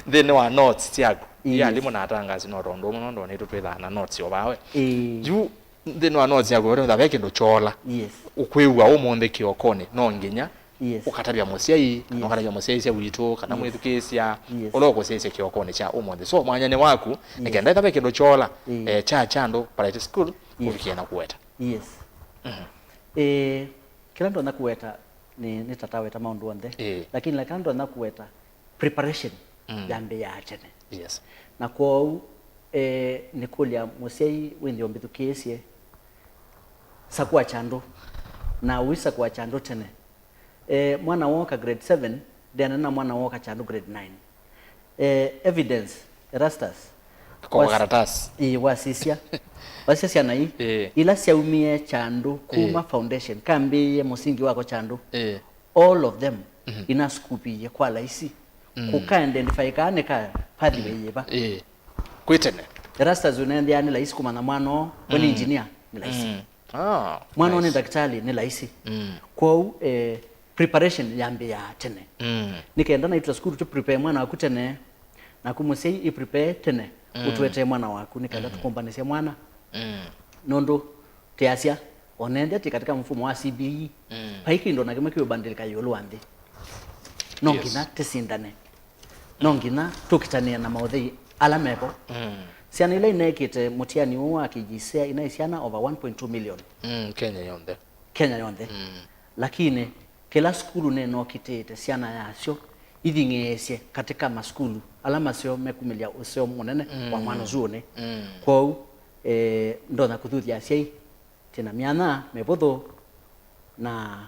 Nthĩnĩ wa notes syaku. Yes. Ĩ alimũ na atangasi no tondũ ũmwe nondũ nĩtũ twĩthaa na notes o vawe. Ĩĩ. Yu nthĩnĩ wa notes syaku, wetha ve kĩndũ kyola. Yes. Ũkwĩw'a ũmũnthĩ kĩokonĩ, no nginya Yes. ũkatavya mũsyai, kana Yes. ũkatavya mũsyaĩĩsya witũ, kana Yes. mwĩthukĩĩsya, Yes. ũla ũkũsyaĩĩsya kĩokonĩ kya ũmũnthĩ. So, mwanyanĩ waku, Yes. nĩkenda ĩtave kĩndũ kyola, Ĩĩ. eh, kya Kyandu Bright School, Yes. ũvikie na kũweta. Yes. Mhm. Eh, kĩla ndonya kũweta nĩ, nĩ tataweta maũndũ onthe. Ĩĩ. Lakini la kĩla ndonya kũweta, preparation Mm. yambĩĩaa tene. Yes. Na kwoou, eh, nĩkũlya mũsyai wĩnthĩ ũmbĩthukĩĩsye, sakũa Kyandu. Na ũisakũa Kyandu tene. Eh, mwana wooka grade seven, ndeana na mwana wooka Kyandu grade nine. Eh, evidence, Erastus. Akoka Was-, karatasi. Ĩĩ, wasisya. Wasisya syana ii. Ĩĩ. Ila syaumie Kyandu kuma Ĩĩ. foundation, kambĩĩe mũsingi wako Kyandu. Ĩĩ. All of them Mhm. inasukupie kwa laisi. Mm. Kũka identify kaa nĩ ka pathway Mm. yĩva. Ĩĩ. Kwĩ tene. Erastus ũnenthĩa nĩ laisi kũmanya mwana ũũ, we nĩ Mm. engineer, nĩ laisi. Mm. Ah, Mwana ũũ nĩ nice. ndakĩtalĩ, nĩ laisi. Mm. Kwoou, eh, preparation yambĩĩaa tene. Mm. Nĩ kenda naitũ ta sukulu tũ prepare mwana waku tene, naku mũsyai ĩ prepare tene, Mm. ũtũetee mwana waku, nĩ kenda Mm. tũkũmbanĩsye mwana. Mm. Nũndũ, tĩasya, onende atĩ katika mfumo wa C B E, Mm. vai kĩndũ na kĩmwe kĩũbandĩlĩka ĩũlũ wa nthĩ. No Yes. nginya tĩsindane. No nginya tũkitanĩe na maũthei ala mevo. Mm. Syana ila ineekĩte mũtiani ũũ wa K J S E A inaĩ syana over one point two million. Mm, Kenya yonthe. Kenya yonthe. Mm. Lakini kĩla sukulu nĩnokitĩte syana yasyo ithing'ĩĩsye katika masukulu ala maseo mekumĩlya ũseo mũnene wa Mm. mwana ũsu ũnĩ. Mm. Kwoou, eh, ndonya kũthuthya asyai, twĩna myanya mĩvũthũ, na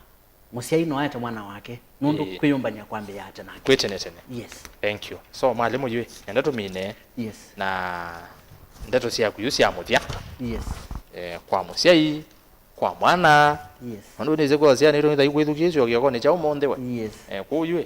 mũsyai no aete mwana wake, nũndũ Ĩĩ. kwĩyũmbany'a kwambĩĩaa tene nake. Kwĩ tene tene. Yes. Thank you. So, mwalimũ yu, nenda tũmine Yes. na ndeto syaku yu sya mũthya. Yes. Eh, kwa mũsyai, kwa mwana. Yes. Nũndũ nĩsĩ kwa syana itũ nĩthaĩ kwĩthukĩĩsya kĩokonĩ kya ũmũnthĩ we. Yes. Eh, kũu yu,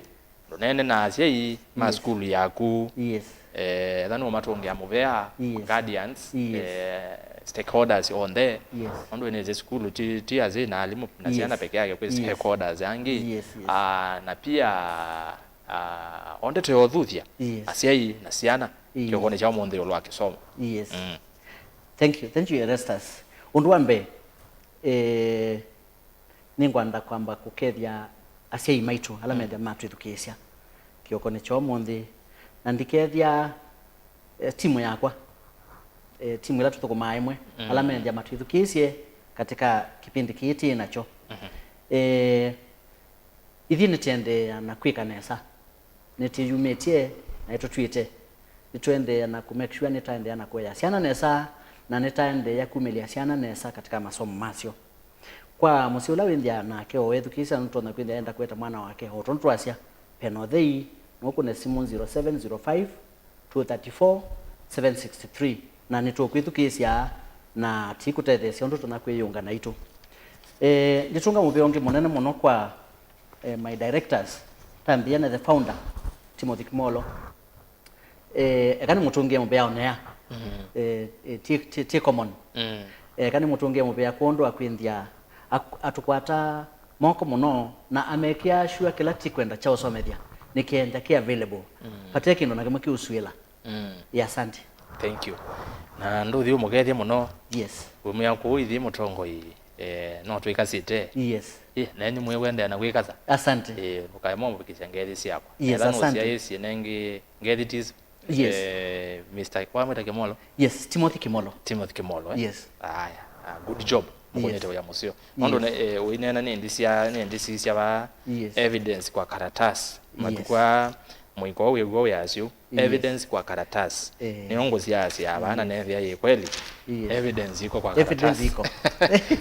ndũneene na asyai ma Yes. sukulu yaku. Yes. Eh, etha nĩũmatũngĩa mũvea, Yes. guardians, Yes. eh, stakeholders onthe. Yes. Nũndũ nĩsĩ sukulu ti, ti asyai na alimũ na Yes. syana peke yake, kwĩ Yes. stakeholders angĩ. Yes, yes. Ah, na pia, ah, o ndeto ya ũthuthya, Yes. asyai na syana, Yes. kĩokonĩ kya ũmũnthĩ ĩũlũ wa kĩsomo. Yes. Mm. Thank you. Thank you, Erastus. Ũndũ wa mbee, eh, nĩngwenda kwamba kũkethya asyai maitũ ala Mm. methĩa matwĩthukĩĩsya kĩokonĩ kya ũmũnthĩ, na ndikethya, eh, timu yakwa, eh, timu ĩla tũthũkũmaa ĩmwe, mm, ala mendĩa matwĩthukĩĩsye katika kĩpindi kĩĩ tĩ nakyo. Mhm. Eh, ithyĩ nĩtũendeea na kwĩka nesa. Nĩtwĩyumĩtye na nĩtũtw'ĩte. Nĩtũendeea na kũ make sure nĩtaendeea na kũea syana nesa, na nĩtaendeea kumĩlya syana nesa katika masomo masyo. Kwa mũsyai ũla wĩnthĩa nake o ethukĩĩsya, nũtonya kwĩthĩa enda kũete mwana wake, o tondũ twasya, Pena Ũthei, nũkũne simũ zero seven zero five, two thirty-four, seven sixty-three, na nĩtũkwĩthukĩĩsya na tikũtetheesya ũndũ tũna kwĩyĩũnga naitũ. Eh, nditũnga mũvea ũngĩ mũnene mũno kwa, eh, my directors, tambĩĩa na the founder, Timothy Kimolo. Eh, eka nĩmũtũngĩe mũvea onea. Mm. Eh, eh, ti, ti, ti common. Mm. Eh, eka nĩmũtũngĩe mũvea kwondũ wa kwĩnthĩa ak-, atũkwata moko mũno na amekĩa sure kĩla tikwenda kya ũsomethya nĩkenda kĩ available. Mm. Vate kĩndũ na kĩmwe kĩũsuĩla. Mm. Yeah, asante. Thank you. Na ndũthi ũmũkethye mũno. Yes. Umĩa kũu ithi mũtongoi, eh, no twĩkasĩte. Yes. Eh, nenyu mwĩwendea na kwĩkasa. Asante. Eh, ndũkaema ũvikisya ngethi syakwa. Yes, ela asante. Nũsyaĩsye nengĩ ngethi tisu. Yes. Eh, Mister Kwamwĩta Kimolo? Yes, Timothy Kimolo. Timothy Kimolo, eh? Yes. Aya, ah, good job. Mũkũnĩte, yes, wĩa mũseo. Nondũ, yes, ne, eh, ũineena nĩ ndisya, nĩ ndisisya va, yes, evidence kwa karatasi. Yes. Matukũ aa mũiko wĩw'o wĩ asyo. Yes. Evidence kwa karatasi. Eh. Nĩyo ngũsiasya vaa na, yes, nethĩa yĩ kweli. Yes. Evidence iko kwa karatasi. Evidence iko.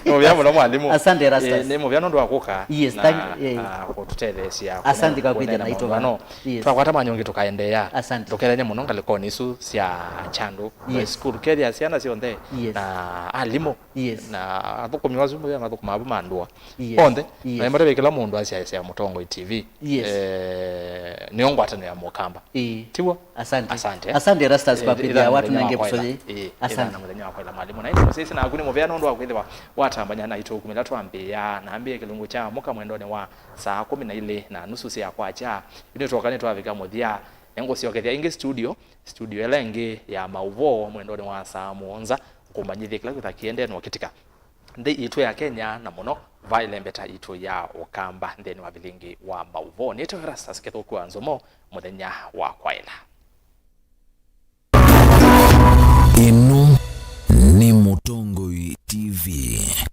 Nĩ mũvea mũno mwalimũ. Asante, Erastus. Eh, nĩ mũvea nũndũ wa kũka, yes, na, thank, eh, ah, kũtũtetheesya. Asante kwa kwĩthĩa naitũ vano. Yes. Twakwata manyongi tũkaendeea. Asante. Tũkethanye mũno ngalĩkonĩ isu sya Chandu, yes, Boys School. Kethĩa syana syonthe, yes, na alimũ, yes, na athũkũmi asu mathũkũmaa vo mandũa. Yes. Onthe, yes, na ĩmatawe kĩla mũndũ asyaĩsya Mũtongoi T V. Yes. Eh, nĩyo ngwatanĩo ya Mũkamba. Ĩĩ. Tiw'o? Asante. Asante. Asante, Erastus, kwa, eh, kwĩthĩa watũnenge vĩsũyĩ. Ĩĩ, asante. Ĩthana mũthenya wa kwaĩla mwalimũ. Na ĩndĩ mũsyaĩĩsya naku nĩ mũvea nũndũ wa kwĩthĩwa watambany'a naitũ kumĩla twambĩĩa, na ambĩĩa kĩlungu kya mũka mwendonĩ wa saa kũmi na ilĩ na nusu sya kwakya. Yu nĩtwoka nĩtwavika mũthya. Nĩngũsyokethya ĩngĩ studio, studio ĩla ĩngĩ ya maũvoo mwendonĩ wa saa mũonza, ngũmanyĩthye kĩla kwĩtha kĩendee na ũkĩtika nthĩ itũ ya Kenya, na mũno va ĩlembeta itũ ya Ũkamba nthĩnĩ wa vilingi wa maũvoo. Nĩtwe Erastus Kĩthũku wa Nzomo, mũthenya wa kwaĩla. Ĩno nĩ Mũtongoi T V.